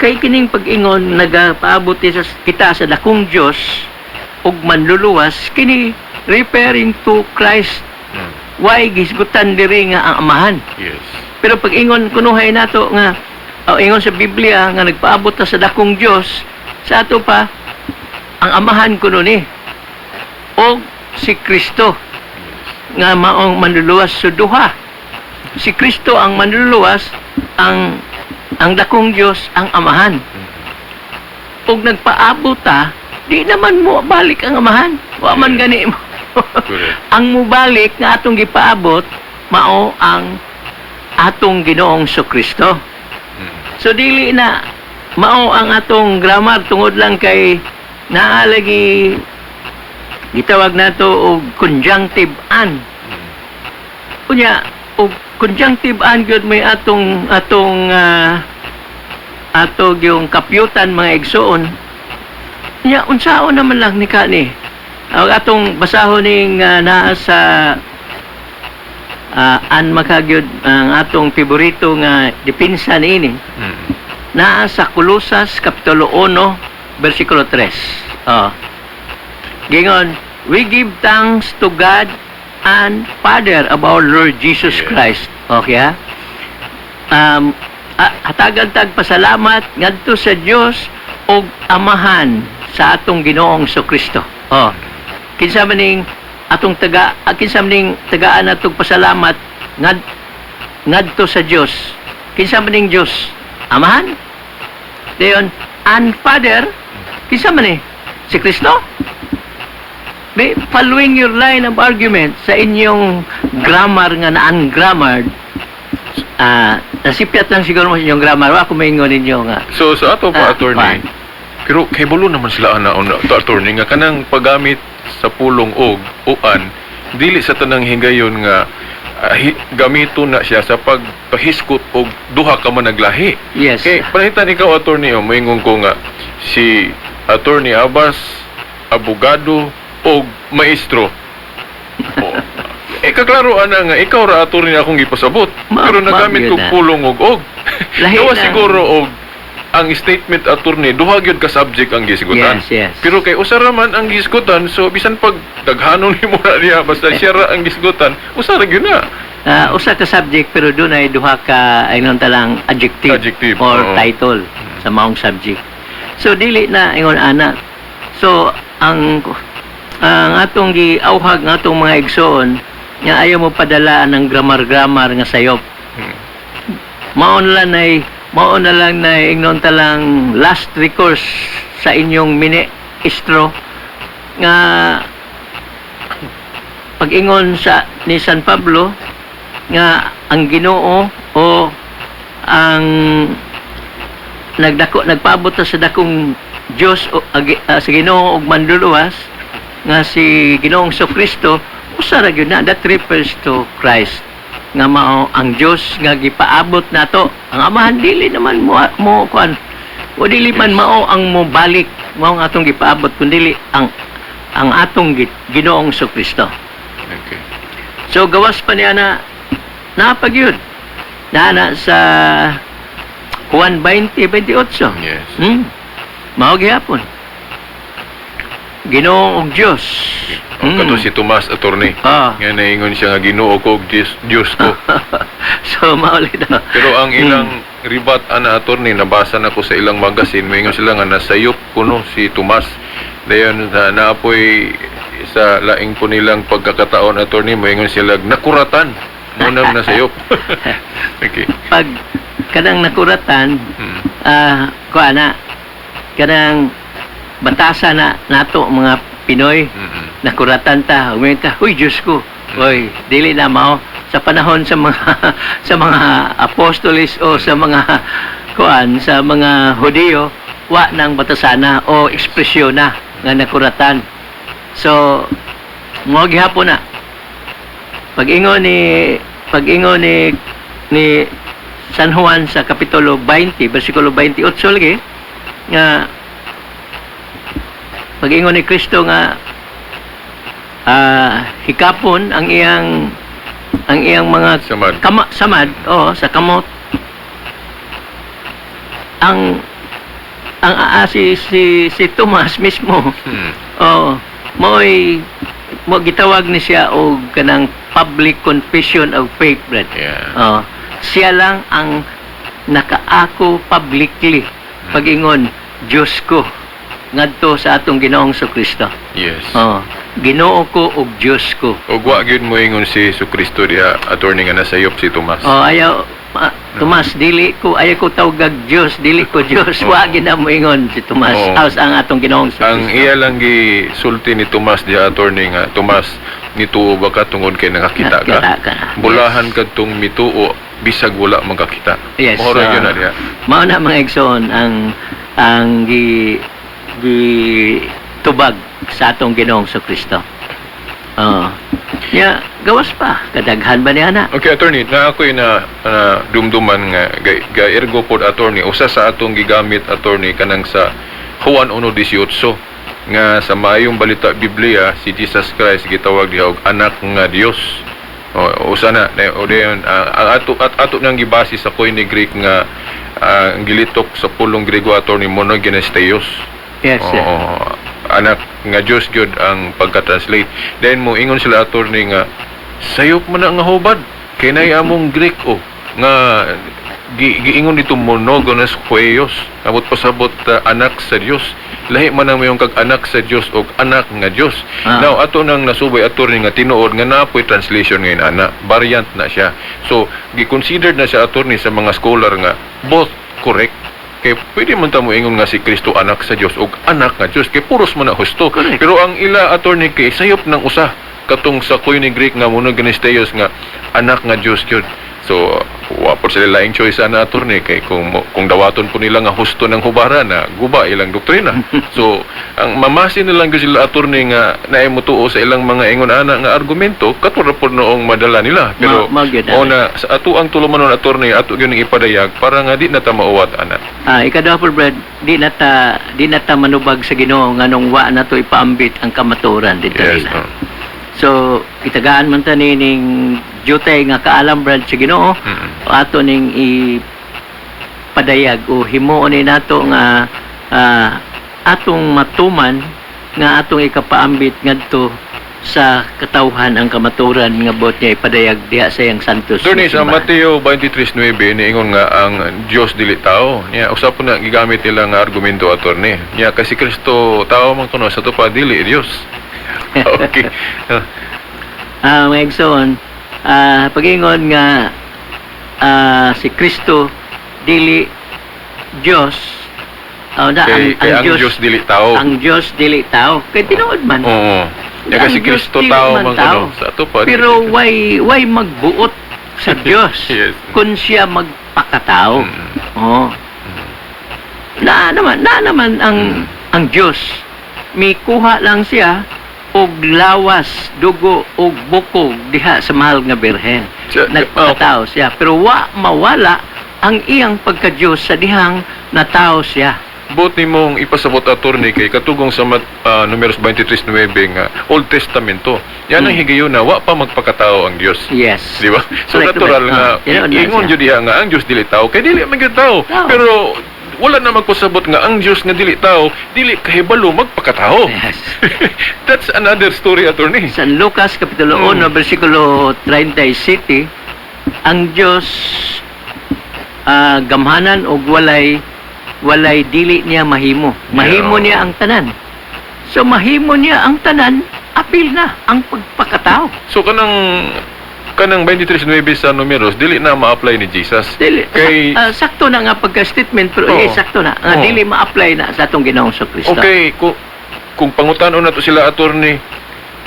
kay kining pag-ingon nagapaabot sa kita sa dakong Dios ug manluluwas, kini referring to Christ. Why gisgutan diri nga ang Amahan? Pero pag ingon kunuhay nato nga o ingon sa Biblia nga nagpaabot ta sa dakong Dios, sa ato pa ang Amahan kuno ni og si Kristo nga maong manluluwas, sa duha. Si Kristo ang manluluwas, ang dakong Dios ang Amahan. Ug nagpaabot ta, di naman mo balik ang Amahan. Wa man gani mo. Ang mubalik nga atong gipaabot mao ang atong Ginoong Kristo. So dili na mao ang atong grammar tungod lang kay naa lagi gitawag nato og conjunctive "and". Unya og conjunctive "and" gyud may atong atong ato yung kapyutan, mga igsoon. Nya unsaon naman lang ni kani ang atong basahon ning naa sa an makagyud ang atong favorito nga depensa niini. Naa sa Kolosas kapitulo 1 bersikulo 3. Oh. Gingon, "We give thanks to God and Father of our Lord Jesus Christ." Okay ha? Hatagan tag pasalamat ngadto sa Dios ug Amahan sa atong Ginoong Kristo. Oh. Kinsa man ning atong taga kinsa man ning tagaan natong pasalamat ngadto sa Dios? Kinsa man ning Dios? Amahan? Dayon, and Father, kinsa man eh? Si Kristo? May following your line of argument sa inyong grammar nga na-ungrammared, nasipyat lang siguro mo sa inyong grammar. Wa ako maingon ninyo nga. So sa ato pa, attorney, pa. Pero kay bulo naman sila ana on to, attorney, nga kanang paggamit sa pulong og o "and" dili sa tanang higayon nga gamito na siya sa pagpahiskot og duha ka man naglahi. Kay pananglitan ikaw, attorney, oh, moingon ko nga si Attorney Abbas abogado og maestro. Oh. Eh kaklaro ana nga ikaw ra, attorney, akong gipasabot. Pero nagamit yun ko na. Pulong og og. Lahi Gawa lang. siguro og ang statement, attorney, duha gyud ka subject ang gisgutan. Yes. Pero kay usa ra man ang gisgutan, so bisan pag daghanon nimo na niya, basta siya ra ang gisgutan, usa ra gyud na. Usa ka subject pero dunay duha ka ingon talang adjective, Adjective, or oo. Title sa maong subject. So dili na ingon ana. So ang atong giauhag nga atong mga igsoon nga ayaw mo padala ng grammar-grammar nga sayop. Mao na lang na ingnon talang last recourse sa inyong ministro nga Pag-ingon sa ni San Pablo nga ang Ginoo o ang nagdako, nagpaabot ta sa dakong Dios o sa Ginoo ug manluluwas nga si Ginoong Kristo, usa ra gyud na. That refers to Christ nga mao ang Dios nga gipaabot nato. Ang Amahan dili naman mo kuan o dili man mao ang mobalik, mao ang atong gipaabot, kundi ang atong Ginoong Kristo. So gawas pa niya na napagyud na sa Juan 20:28. Mao gihapon. Ginoo ug Dios. O kato si Tomas, attorney. Nga naingon siya nga Ginoo ko ug Diyos, Diyos ko. So mao daw. Pero ang ilang ribat ana, attorney, nabasa na ko sa ilang magazine, moingon sila nga nasayop kuno si Tomas. Dayon na naapoy sa laing po nilang pagkakataon, attorney, moingon sila nakuratan munang nasayop. Okay. Pag kanang nakuratan, kuan na kanang batasa na nato mga Pinoy, nakuratan ta, umingon ta, "Huy, Diyos ko." Oy, dili na mao sa panahon sa mga apostoles o sa mga kuan, sa mga Hudiyo, wa nang batasana o ekspresyon na nga nakuratan. So mo gihapon na pag-ingon ni San Juan sa kapitulo 20 bersikulo 28 lagi nga pag-ingon ni Kristo nga hikapon ang iyang mga Samad. Samad, oh, sa kamot ang si Tomas mismo. Oh, mo'y mo gitawag ni siya og kanang public confession of faith, brad. Oh, siya lang ang nakaako publicly pag-ingon "Diyos ko" ngadto sa atong Ginoong Kristo. Oh, Ginoo ko ug Diyos ko. Ug wa gyud moingon si Kristo diha, attorney, nga nasayop si Tomas. Oh, ayaw Tomas, dili ko, ayaw ko tawgag Diyos, dili ko Diyos. Wa gyud na moingon si Tomas. Aws ang atong Ginoong Ang Kristo. iya lang gisulti ni Tomas diha, attorney, nga, "Tomas, nituo ba ka tungod kay nakakita ka? Nakita ka. Bulahan kadtong mituo bisag wala magkakita." Yes. Mao ra gyud na diha. Mao na, mga igsoon, ang gi gi tubag sa atong Ginoong Kristo. Oh. Ya, gawas pa kadaghan ba niya na? Okay, attorney, na ako'y na dumduman nga ga ergo pod, attorney, usa sa atong gigamit, attorney, kanang sa Juan 1:18 nga sa Maayong Balita Biblia si Jesus Christ gitawag diha og anak nga Dios. O, usa na o dayon, ang ato at ato nang gibase sa Koine Greek nga ang gilitok sa pulong Grego, attorney, monogenes theos. Oo, anak nga Dios gyud ang pagka-translate. Then mo ingon sila, attorney, nga sayop man na nga hubad kay nay among Greek o nga giingon dito monogenes huios, amot pasabot anak sa Dios. Lahi man ang mayong kag anak sa Dios og anak nga Dios. Now ato nang nasubay, attorney, nga tinuod nga napoy translation ngayon ana, variant na siya. So gi-considered na siya, attorney, sa mga scholar nga both correct kay pwede man ta mo ingon nga si Kristo anak sa Dios og anak nga Dios kay puros man na husto. Pero ang ila, attorney, kay sayop ng usa katong sa Koine Greek nga monogenes theos nga anak nga Dios gyud. So wa po sila laing choice ana, attorney, kay kung dawaton po nila nga husto ng hubara na guba ilang doktrina. So ang mamasin na lang gyud sila, attorney, nga naay motuo sa ilang mga ingon ana nga argumento, kato ra pod noong madala nila. Pero Mao gyud, o na sa ato ang tulumanon, attorney, ato gyud ning ipadayag para nga di na ta mauwat ana. Ikaduha po, Brad, di na ta manubag sa Ginoo nganong wa na to ipaambit ang kamatuoran dito nila. So, itagaan man ta ning jutay nga kaalam, Brad, sa Ginoo, ato ning ipadayag o himuon ni nato nga atong matuman nga atong ikapaambit ngadto sa katawhan ang kamatuoran nga buot niya ipadayag diha sa iyang santos Attorney, nga sa simbahan. Mateo 23:9 niingon nga ang Dios dili tao. Niya usa po na gigamit nila nga argumento, attorney. Niya kasi Kristo tao man kuno sa tupa dili Dios. Okay. Mga igsoon, pag-ingon nga si Kristo dili Dios, na, Kay ang Dios dili tao. Ang Dios dili tao. Kay tinuod man. Ya kasi Ang Diyos Kristo dili tao man man tao. kuno. Sa ato pa. Pero why magbuot sa Diyos kung siya magpakatao? Oh. Na naman ang Diyos. Mikuha lang siya og lawas, dugo og bukog diha sa mahal nga Birhen. Nagpakatao siya, pero wa mawala ang iyang pagka-Diyos sa dihang natao siya. Buot nimong ipasabot, attorney, kay katugong sa Numeros 23:9 nga Old Testamento. Yan ang higayon na wa pa magpakatao ang Dios. Di ba? So Correct, natural correct. nga Tinuod na ingon siya. jud diha nga ang Dios dili tao kay dili man gyud tao. Tao. Pero wala na magpasabot nga ang Dios nga dili tao dili kahibalo magpakatao. That's another story, attorney. San Lucas Kapitulo 1 versikulo 37, ang Diyos gamhanan og walay dili niya mahimo. Mahimo niya ang tanan. So mahimo niya ang tanan, apil na ang pagpakatao. So kanang 23:9 sa Numeros dili na ma-apply ni Jesus. Dili, sakto na nga pagka-statement, pero eh, sakto na nga dili ma-apply na sa atong Ginoong Kristo. Okay, kung pangutanon nato sila, attorney,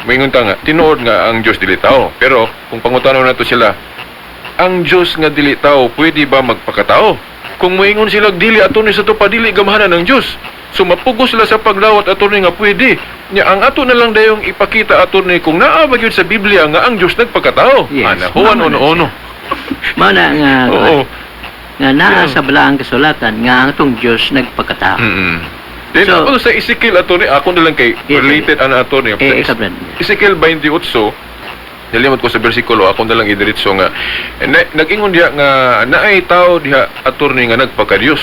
maingon ta nga tinuod nga ang Dios dili tao. Pero kung pangutanon nato sila, ang Dios nga dili tao pwede ba magpakatao? Kung moingon sila dili, attorney, sa to pa dili gamhanan ng Dios. So mapugos sila sa paglawat, attorney, nga pwede. Nya ang ato na lang dayong ipakita, attorney, kung naa ba gyud sa Biblia nga ang Dios nagpakatao. Yes, Ana, Juan mao na 1:1. Mao na nga nga naa sa balaang kasulatan nga ang atong Dios nagpakatao. Then So- ako sa Ezekiel, attorney, ako na lang kay related ana, attorney. Eh, ikaw, Brad. Ezekiel 28, nalimot ko sa bersikulo, ako na lang idiretso nga na, nag-ingon diha nga naay tao diha, attorney, nga nagpaka-Dios.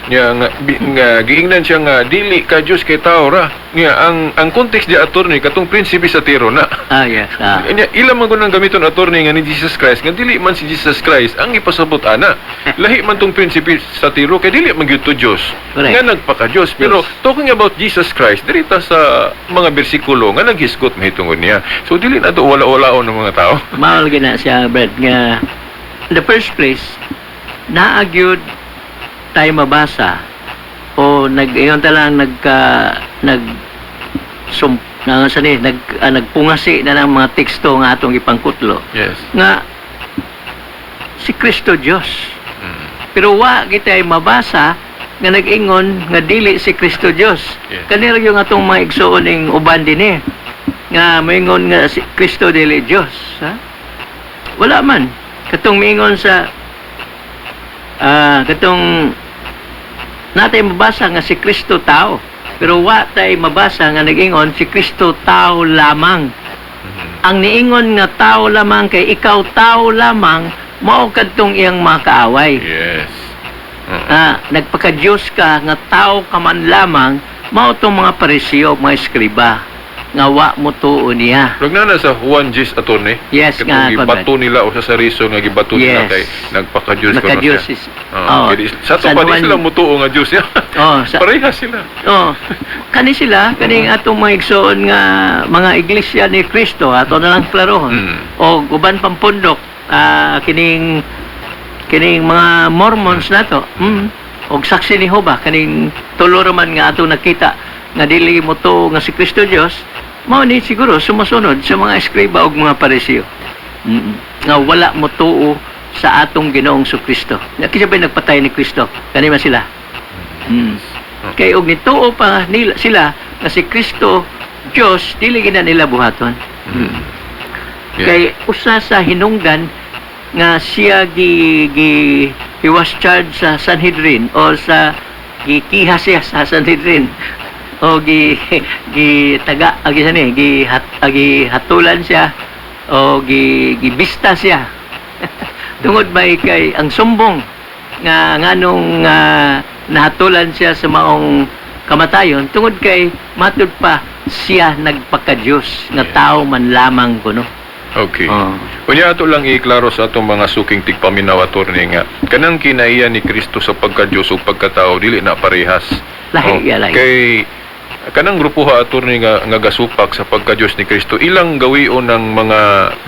Nya nga, nga giingnan siya nga dili ka Dios kay tao ra. Nya ang context diha, attorney, katong prinsipe sa Tiro na. Nya ila man gud ang gamiton, attorney, nga ni Jesus Christ nga dili man si Jesus Christ ang ipasabot ana. Lahi man tong prinsipe sa Tiro kay dili man gyud to Dios. Nga nagpaka-Dios. Pero talking about Jesus Christ, diri ta sa mga bersikulo nga naghisgot mahitungod niya. So dili na to wala-walaon ng mga tao. Mao lagi na siya, Brad, nga in the first place, naa gyud tayo mabasa o nag iyon ta lang nagka nag sum na sa ni nagpungasi na ng mga teksto nga atong ipangkutlo nga si Kristo Dios, pero wa kita ay mabasa nga nag-ingon nga dili si Kristo Dios. Kanira yung atong mga igsoon ning uban dinhi nga moingon nga si Kristo dili Dios, ha? Wala man. Katong miingon sa katong natay mabasa nga si Kristo tao. Pero wa tay mabasa nga nag-ingon si Kristo tao lamang. Ang niingon nga tao lamang kay ikaw tao lamang, mao kadtong iyang mga kaaway. Nagpaka-Diyos ka nga tao ka man lamang, mao tong mga Pariseo, mga eskriba nga wa mo tuo niya. Rug na sa Juan 10, attorney. Yes, Katong nga, gibato nila o sa reason nga gibato nila kay nagpaka-Diyos kuno Nagka-Diyos siya. is Oo. Oh, Sa ato San pa di Juan- sila mutuo nga Diyos siya. Oh, sa Parehas sila. Oh, kani sila, kaning atong mga igsoon nga mga iglesia ni Kristo, ato na lang klarohon. O uban pang pundok, kining kining mga Mormons nato. Og saksi ni Jehova kaning tulo ra man nga atong nakita nga dili mo to nga si Kristo Dios, mao ni siguro sumusunod sa mga eskriba ug mga Pariseo. Nga wala mo tuo sa atong Ginoong Kristo. Kinsa ba nagpatay ni Kristo? Kani man sila. Kay og nituo pa nila sila nga si Kristo Dios, dili gina nila buhaton. Kay usa sa hinungdan nga siya gi, gi he was charged sa Sanhedrin o sa gikiha siya sa Sanhedrin o gi gi taga agi sani gi hat, agi hatulan siya o gi gibista siya tungod may kay ang sumbong nga nganong nahatulan siya sa maong kamatayon tungod kay matud pa siya nagpaka-Diyos nga tao man lamang kuno. Okay. Unya ato lang iklaro sa atong mga suking tigpaminaw, attorney, nga kanang kinaiya ni Kristo sa pagka-Diyos ug pagkatao dili na parehas. Lahi, Oh, ya, lahi. Kay Kanang grupo ha, attorney, nga nga gasupak sa pagka-Diyos ni Kristo, ilang gawion ng mga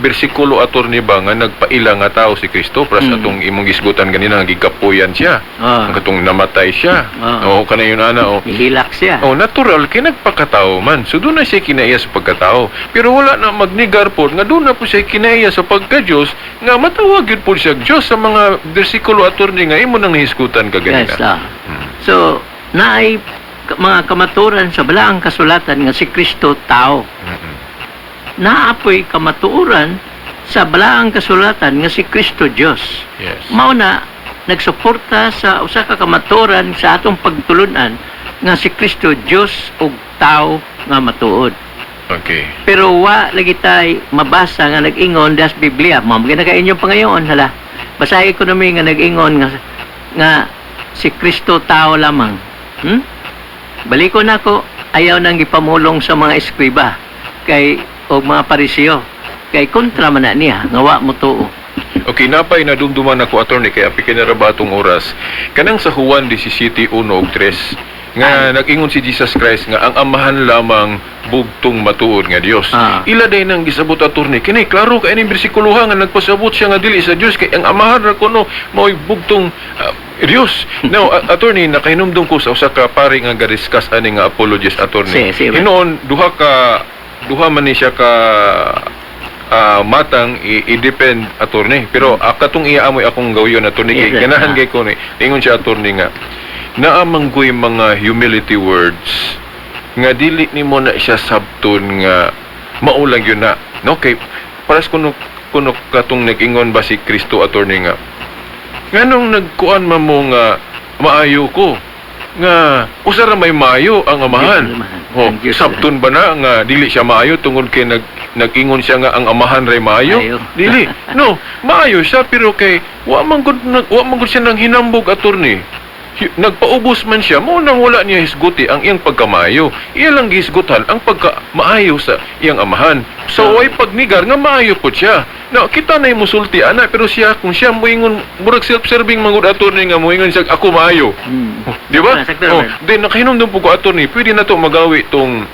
bersikulo, attorney, ba nga nagpaila nga tao si Kristo pras atong imong gisgutan ganina nga gigapuyan siya. Ang katong namatay siya. Oh, kanayon ana, oh. Nihilak siya. Oh, natural kay nagpakatao man. So doon na siya kinaiya sa pagkatao. Pero wala na magnigar po nga doon na po siya kinaiya sa pagka-Diyos nga matawag yun po siya Diyos sa mga bersikulo, attorney, nga imo nang nahisgutan kaganina. Yes, ah. So, naay mga kamaturan sa balaang kasulatan nga si Kristo tao. Naapoy kamatuoran sa balaang kasulatan nga si Kristo Dios. Mao na nagsuporta sa usa ka kamatuoran sa atong pagtulunan nga si Kristo Dios ug tao nga matuod. Pero wa lagi tay mabasa nga nag-ingon das Biblia. Mao man ka inyong pangayoon hala. Basahin ko nami nga nag-ingon nga nga si Kristo tao lamang. Baliko nako, ayaw nang gipamulong sa mga eskriba kay o mga Pariseo kay kontra man na niya nga wa mo tuo. Okay, napay nadumduman ako, attorney, kay apik na ra ba atong oras. Kanang sa Juan 17:1 ug 3 nga nag-ingon si Jesus Christ nga ang Amahan lamang bugtong matuod nga Dios. Ila day nang gisabot, attorney. Kini klaro kay ning bersikuloha nga nagpasabot siya nga dili sa Dios kay ang Amahan ra kuno mao'y bugtong Dios. Now, attorney, nakahinumdum ko sa usa ka pari nga ga-discuss ani nga apologist, attorney. Si, si, Hinoon duha man ni siya ka matang i-depend, attorney, pero katong iya amoy akong gawyon, attorney, kay Yes, sir. ganahan kay ko ni ingon siya, attorney, nga naa man goy mga humility words nga dili nimo na siya sabton nga maulang yun na, no, kay paras kuno kuno katong nag-ingon ba si Kristo, attorney, nga nganong nagkuan man mo nga maayo ko, nga usa ra may maayo, ang Amahan. Diyos, Amahan. Oh, Ang Diyos. sabton ba na nga dili siya maayo tungod kay nag-ingon siya nga ang Amahan ray maayo? Maayo. Dili. No, maayo siya pero kay wa man gud siya nang hinambog, attorney. Nagpaubos man siya mo nang wala niya hisguti ang iyang pagkamaayo. Iya lang gihisgutan ang pagkamaayo sa iyang Amahan. So way pagnigar nga maayo po siya. No, kita na yung musulti ana, pero siya kung siya moingon murag self-serving mangud, attorney, nga moingon siya ako maayo. Di ba? Sakto, Oh, sakto. then nakahinumdum po ko, attorney, pwede na to magawi tong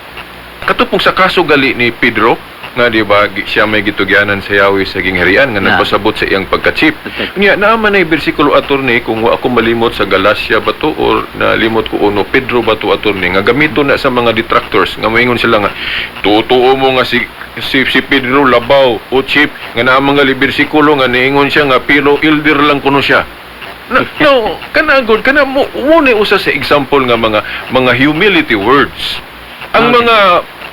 katupong sa kaso gali ni Pedro nga di ba siya may gitugyanan sa Yahweh sa gingharian nga nagpasabot sa iyang pagka-chief. Niya naa man ay bersikulo, attorney, kung wa ako malimot sa Galacia ba to or nalimot ko 1 Pedro ba to, attorney, nga gamito na sa mga detractors nga moingon sila nga totoo mo nga si Pedro labaw o chief nga naa mga bersikulo nga niingon siya nga pero elder lang kuno siya. No, no, kana good kana mo mo ni usa sa example nga mga humility words. Ang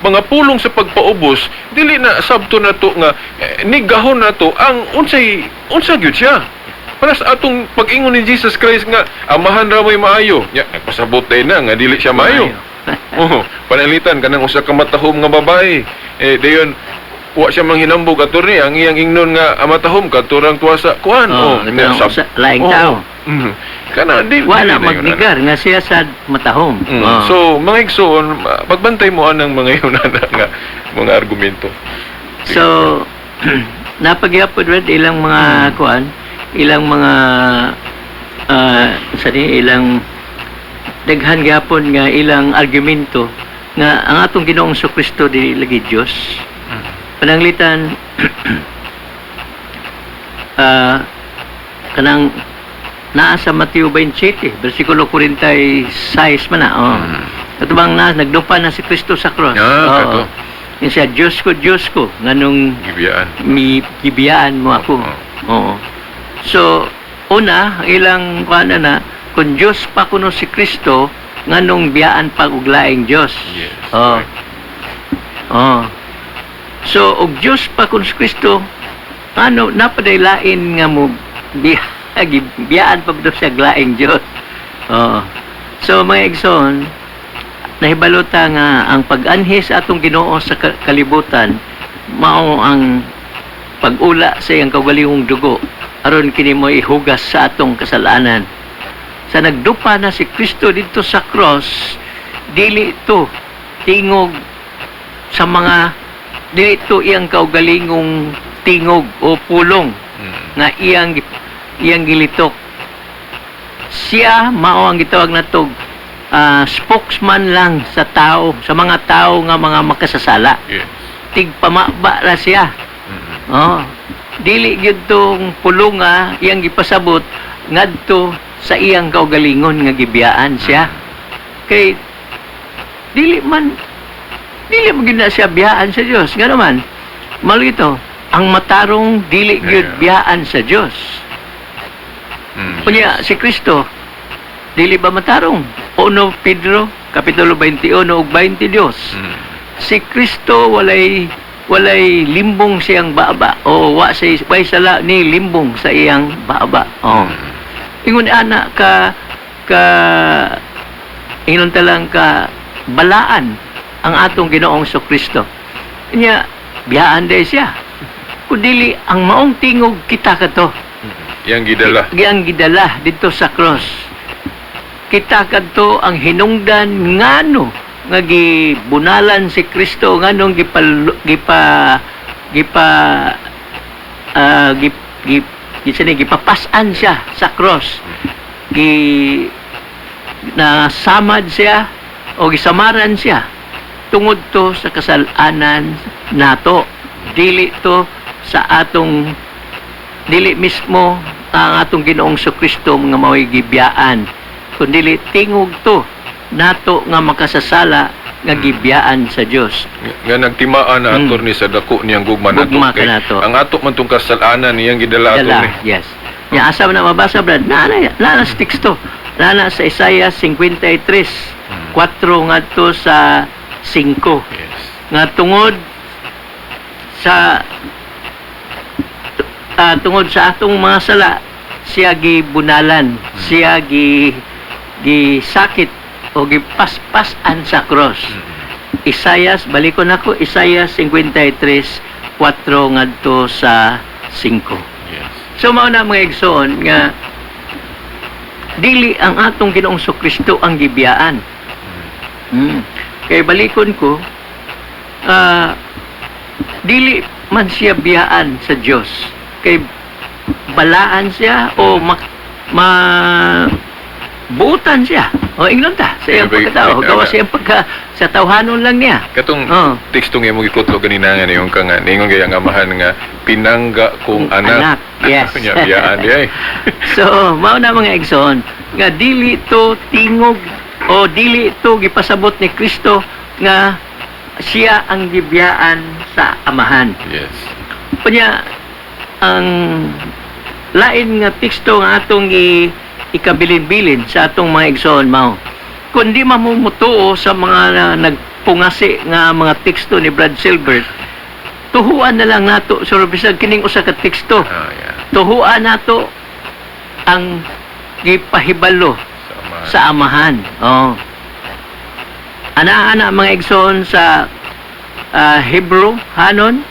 mga pulong sa pagpaubos dili na sabto na to nga nigahon na to ang unsay unsa gyud siya. Para sa atong pag-ingon ni Jesus Christ nga Amahan ra mo'y maayo. Nya nagpasabot day na nga dili siya maayo. Oh, panalitan kanang usa ka matahom nga babae. Eh dayon wa siya manghinambog, attorney, ang iyang ingnon nga matahom kadto rang tuwa sa kuan. Oh, Oh, kanang laing tao. Kana di Wala dili na yun, magnigar nga siya sa matahom. ana. So, mga igsoon, pagbantay mo anang mga yun ana nga mga argumento. So, napagyapon red ilang mga kuan, ilang mga sa ni ilang daghan gyapon nga ilang argumento nga ang atong Ginoong Kristo di lagi Dios. Pananglitan kanang naa sa Mateo 27 versikulo 46 man na. Oh. Kato bang na nagdupa na si Kristo sa cross. Ah, Oo. kato. Yung siya, "Diyos ko, Diyos ko, nganong Gibiyaan. mi gibiyaan mo ako?" Oo. So, una, ilang kuan na, kung Diyos pa kuno si Kristo, nganong biyaan pa og laing Diyos? Oo. Oo. So, og Diyos pa kuno si Kristo, ano, napaday lain nga mo biyaan pa ba siya laing Diyos? Oo. So, mga igsoon, nahibalo ta nga ang pag-anhi sa atong Ginoo sa kalibutan mao ang pag-ula sa iyang kaugalingong dugo aron kini mo ihugas sa atong kasalanan. Sa nagdupa na si Kristo dito sa cross, dili to tingog sa mga dili to iyang kaugalingong tingog o pulong nga iyang iyang gilitok. Siya mao ang gitawag natog Spokesman lang sa tao, sa mga tao nga mga makasasala. Tigpamaba ra siya. Oh. Dili gyud tong pulunga iyang gipasabot ngadto sa iyang kaugalingon nga gibiyaan siya. Kay dili man gyud na siya biyaan sa Dios. Nga naman, malo ito, ang matarong dili gyud biyaan sa Dios. Unya si Kristo dili ba matarong? 1 Pedro kapitulo 21 ug 22. Si Kristo walay limbong siyang baba o wa say way sala ni limbong sa iyang baba. Oh. Ingon ana ka ka ingon talang ka balaan ang atong Ginoong Kristo. Nya biyaan day siya. Kun dili ang maong tingog kita kato. Yang gidala. Ang gidala dito sa cross. Kita kadto ang hinungdan ngano nga gibunalan si Kristo, nganong gipa gipa ah, gip, gip, gisa ni, gipapas-an siya sa cross. Gi nasamad siya o gisamaran siya tungod to sa kasalanan nato. Dili to sa atong dili mismo ang atong Ginoong Kristo nga mao'y gibiyaan, kundi tingog to nato nga makasasala nga gibiyaan sa Dios. Nga nagtimaan na attorney sa dako niyang gugma nato. Gugma Kay kanato. ang ato man tong kasalanan niyang gidala Dala, attorney. yes. Ya asa man na mabasa, Brad? Naa na sa teksto. Naa na sa Isaiah 53, 4 ngadto sa 5. Nga tungod sa atong mga sala siya gibunalan, siya gisakit o gipaspas-an sa cross. Isayas, balikon ako, Isaiah 53, 4 ngadto sa 5. So mao na, mga igsoon, nga dili ang atong Ginoong Kristo ang gibiyaan. Kay balikon ko, dili man siya biyaan sa Dios. Kay balaan siya o ma buutan siya. O ingnon ta sa iyang pagkatao. Gawas sa iyang pagka sa tawhanon lang niya. Katong teksto nga imong gikutlo ganina nga niyong ka nga ningon kay ang amahan nga pinangga kong anak. Anak, yes. Nya biyaan di ay. So, mao na, mga igsoon, nga dili to tingog o dili to gipasabot ni Kristo nga siya ang gibiyaan sa amahan. Kunya ang lain nga teksto nga atong ikabilin-bilin sa atong mga igsoon mao. Kung di mamumutuo sa mga nagpungasi nga mga teksto ni Brad Silbert, tuhuan na lang nato sur bisag kining usa ka teksto. Tuhuan nato ang gipahibalo sa amahan. Oh. Ana-ana, mga igsoon, sa Hebrew hanon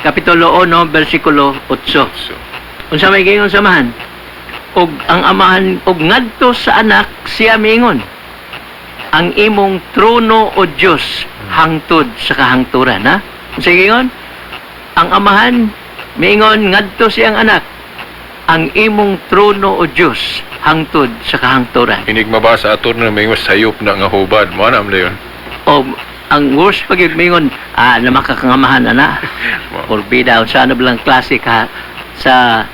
kapitulo 1 bersikulo 8. Unsa may giingon sa amahan? Og ang amahan og ngadto sa anak siya miingon, "Ang imong trono, o Dios, hangtod sa kahangturan," ha? Unsa giingon? Ang amahan miingon ngadto siyang anak, "Ang imong trono, o Dios, hangtod sa kahangturan." Inig mabasa ato na may sayop na nga hubad. Mo na yun. O ang worst pag miingon, namakakangamahan ana. Porbida, unsa ano lang klase ka sa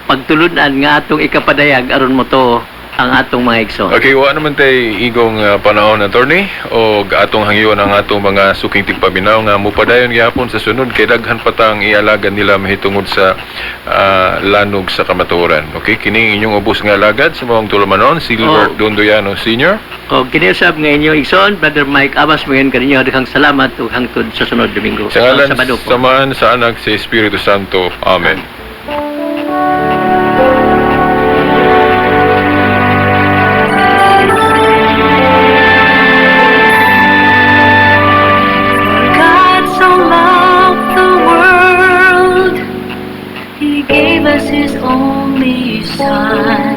pagtulunan nga atong ikapadayag aron mo to ang atong mga igsoon. Okay, wa naman tay igong panahon, attorney, o atong hangyon ang atong mga suking tigpaminaw nga mupadayon gihapon sa sunod kay daghan pa tang ialagan nila mahitungod sa lanog sa kamatuoran. Okay, kini inyong ubos nga alagad sa maong tulumanon, Silver Dondoyano Sr. O kini usab nga inyo igsoon, Brother Mike Abbas, ngayon kaninyo daghang salamat ug hangtod sa sunod Domingo. Sa ngalan Sabado po. sa Amahan, sa Anak, sa Espiritu Santo. Amen. God so loved the world, He gave us His only Son,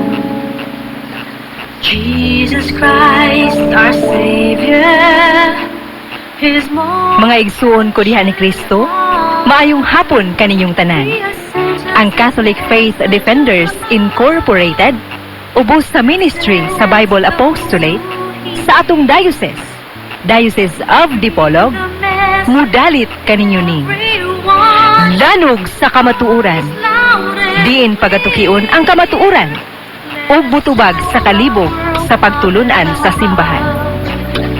Jesus Christ, our Savior. His Mga igsuon ko diha ni Kristo, maayong hapon kaninyong tanan. Ang Catholic Faith Defenders Incorporated, ubos sa ministry sa Bible Apostolate, Sa atong diocese, Diocese of Dipolog, mudalit kaninyo ning Lanog sa Kamatuoran. Diin pagatukion ang kamatuoran ug mutubag sa kalibog sa pagtulunan sa simbahan.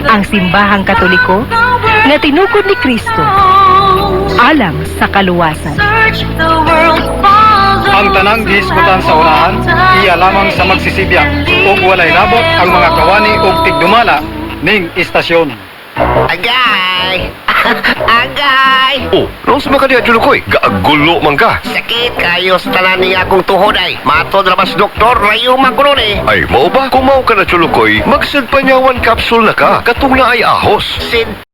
Ang Simbahang Katoliko nga tinukod ni Kristo alang sa kaluwasan. Ang tanang gihisgutan sa unahan, iya lamang sa magsisibya ug walay labot ang mga kawani ug tigdumala ning istasyon. Agay! Agay! Oh, naunsa man ka diha, Chulukoy? Gaagulo man ka. Sakit kayo sa tanan ni akong tuhod ay. Matod ra ba sa doktor, rayo man ko nun eh. Ay, mao ba? Kung mao ka na, Chulukoy, mag-Panyawan capsule na ka. Katong naay ahos. Sid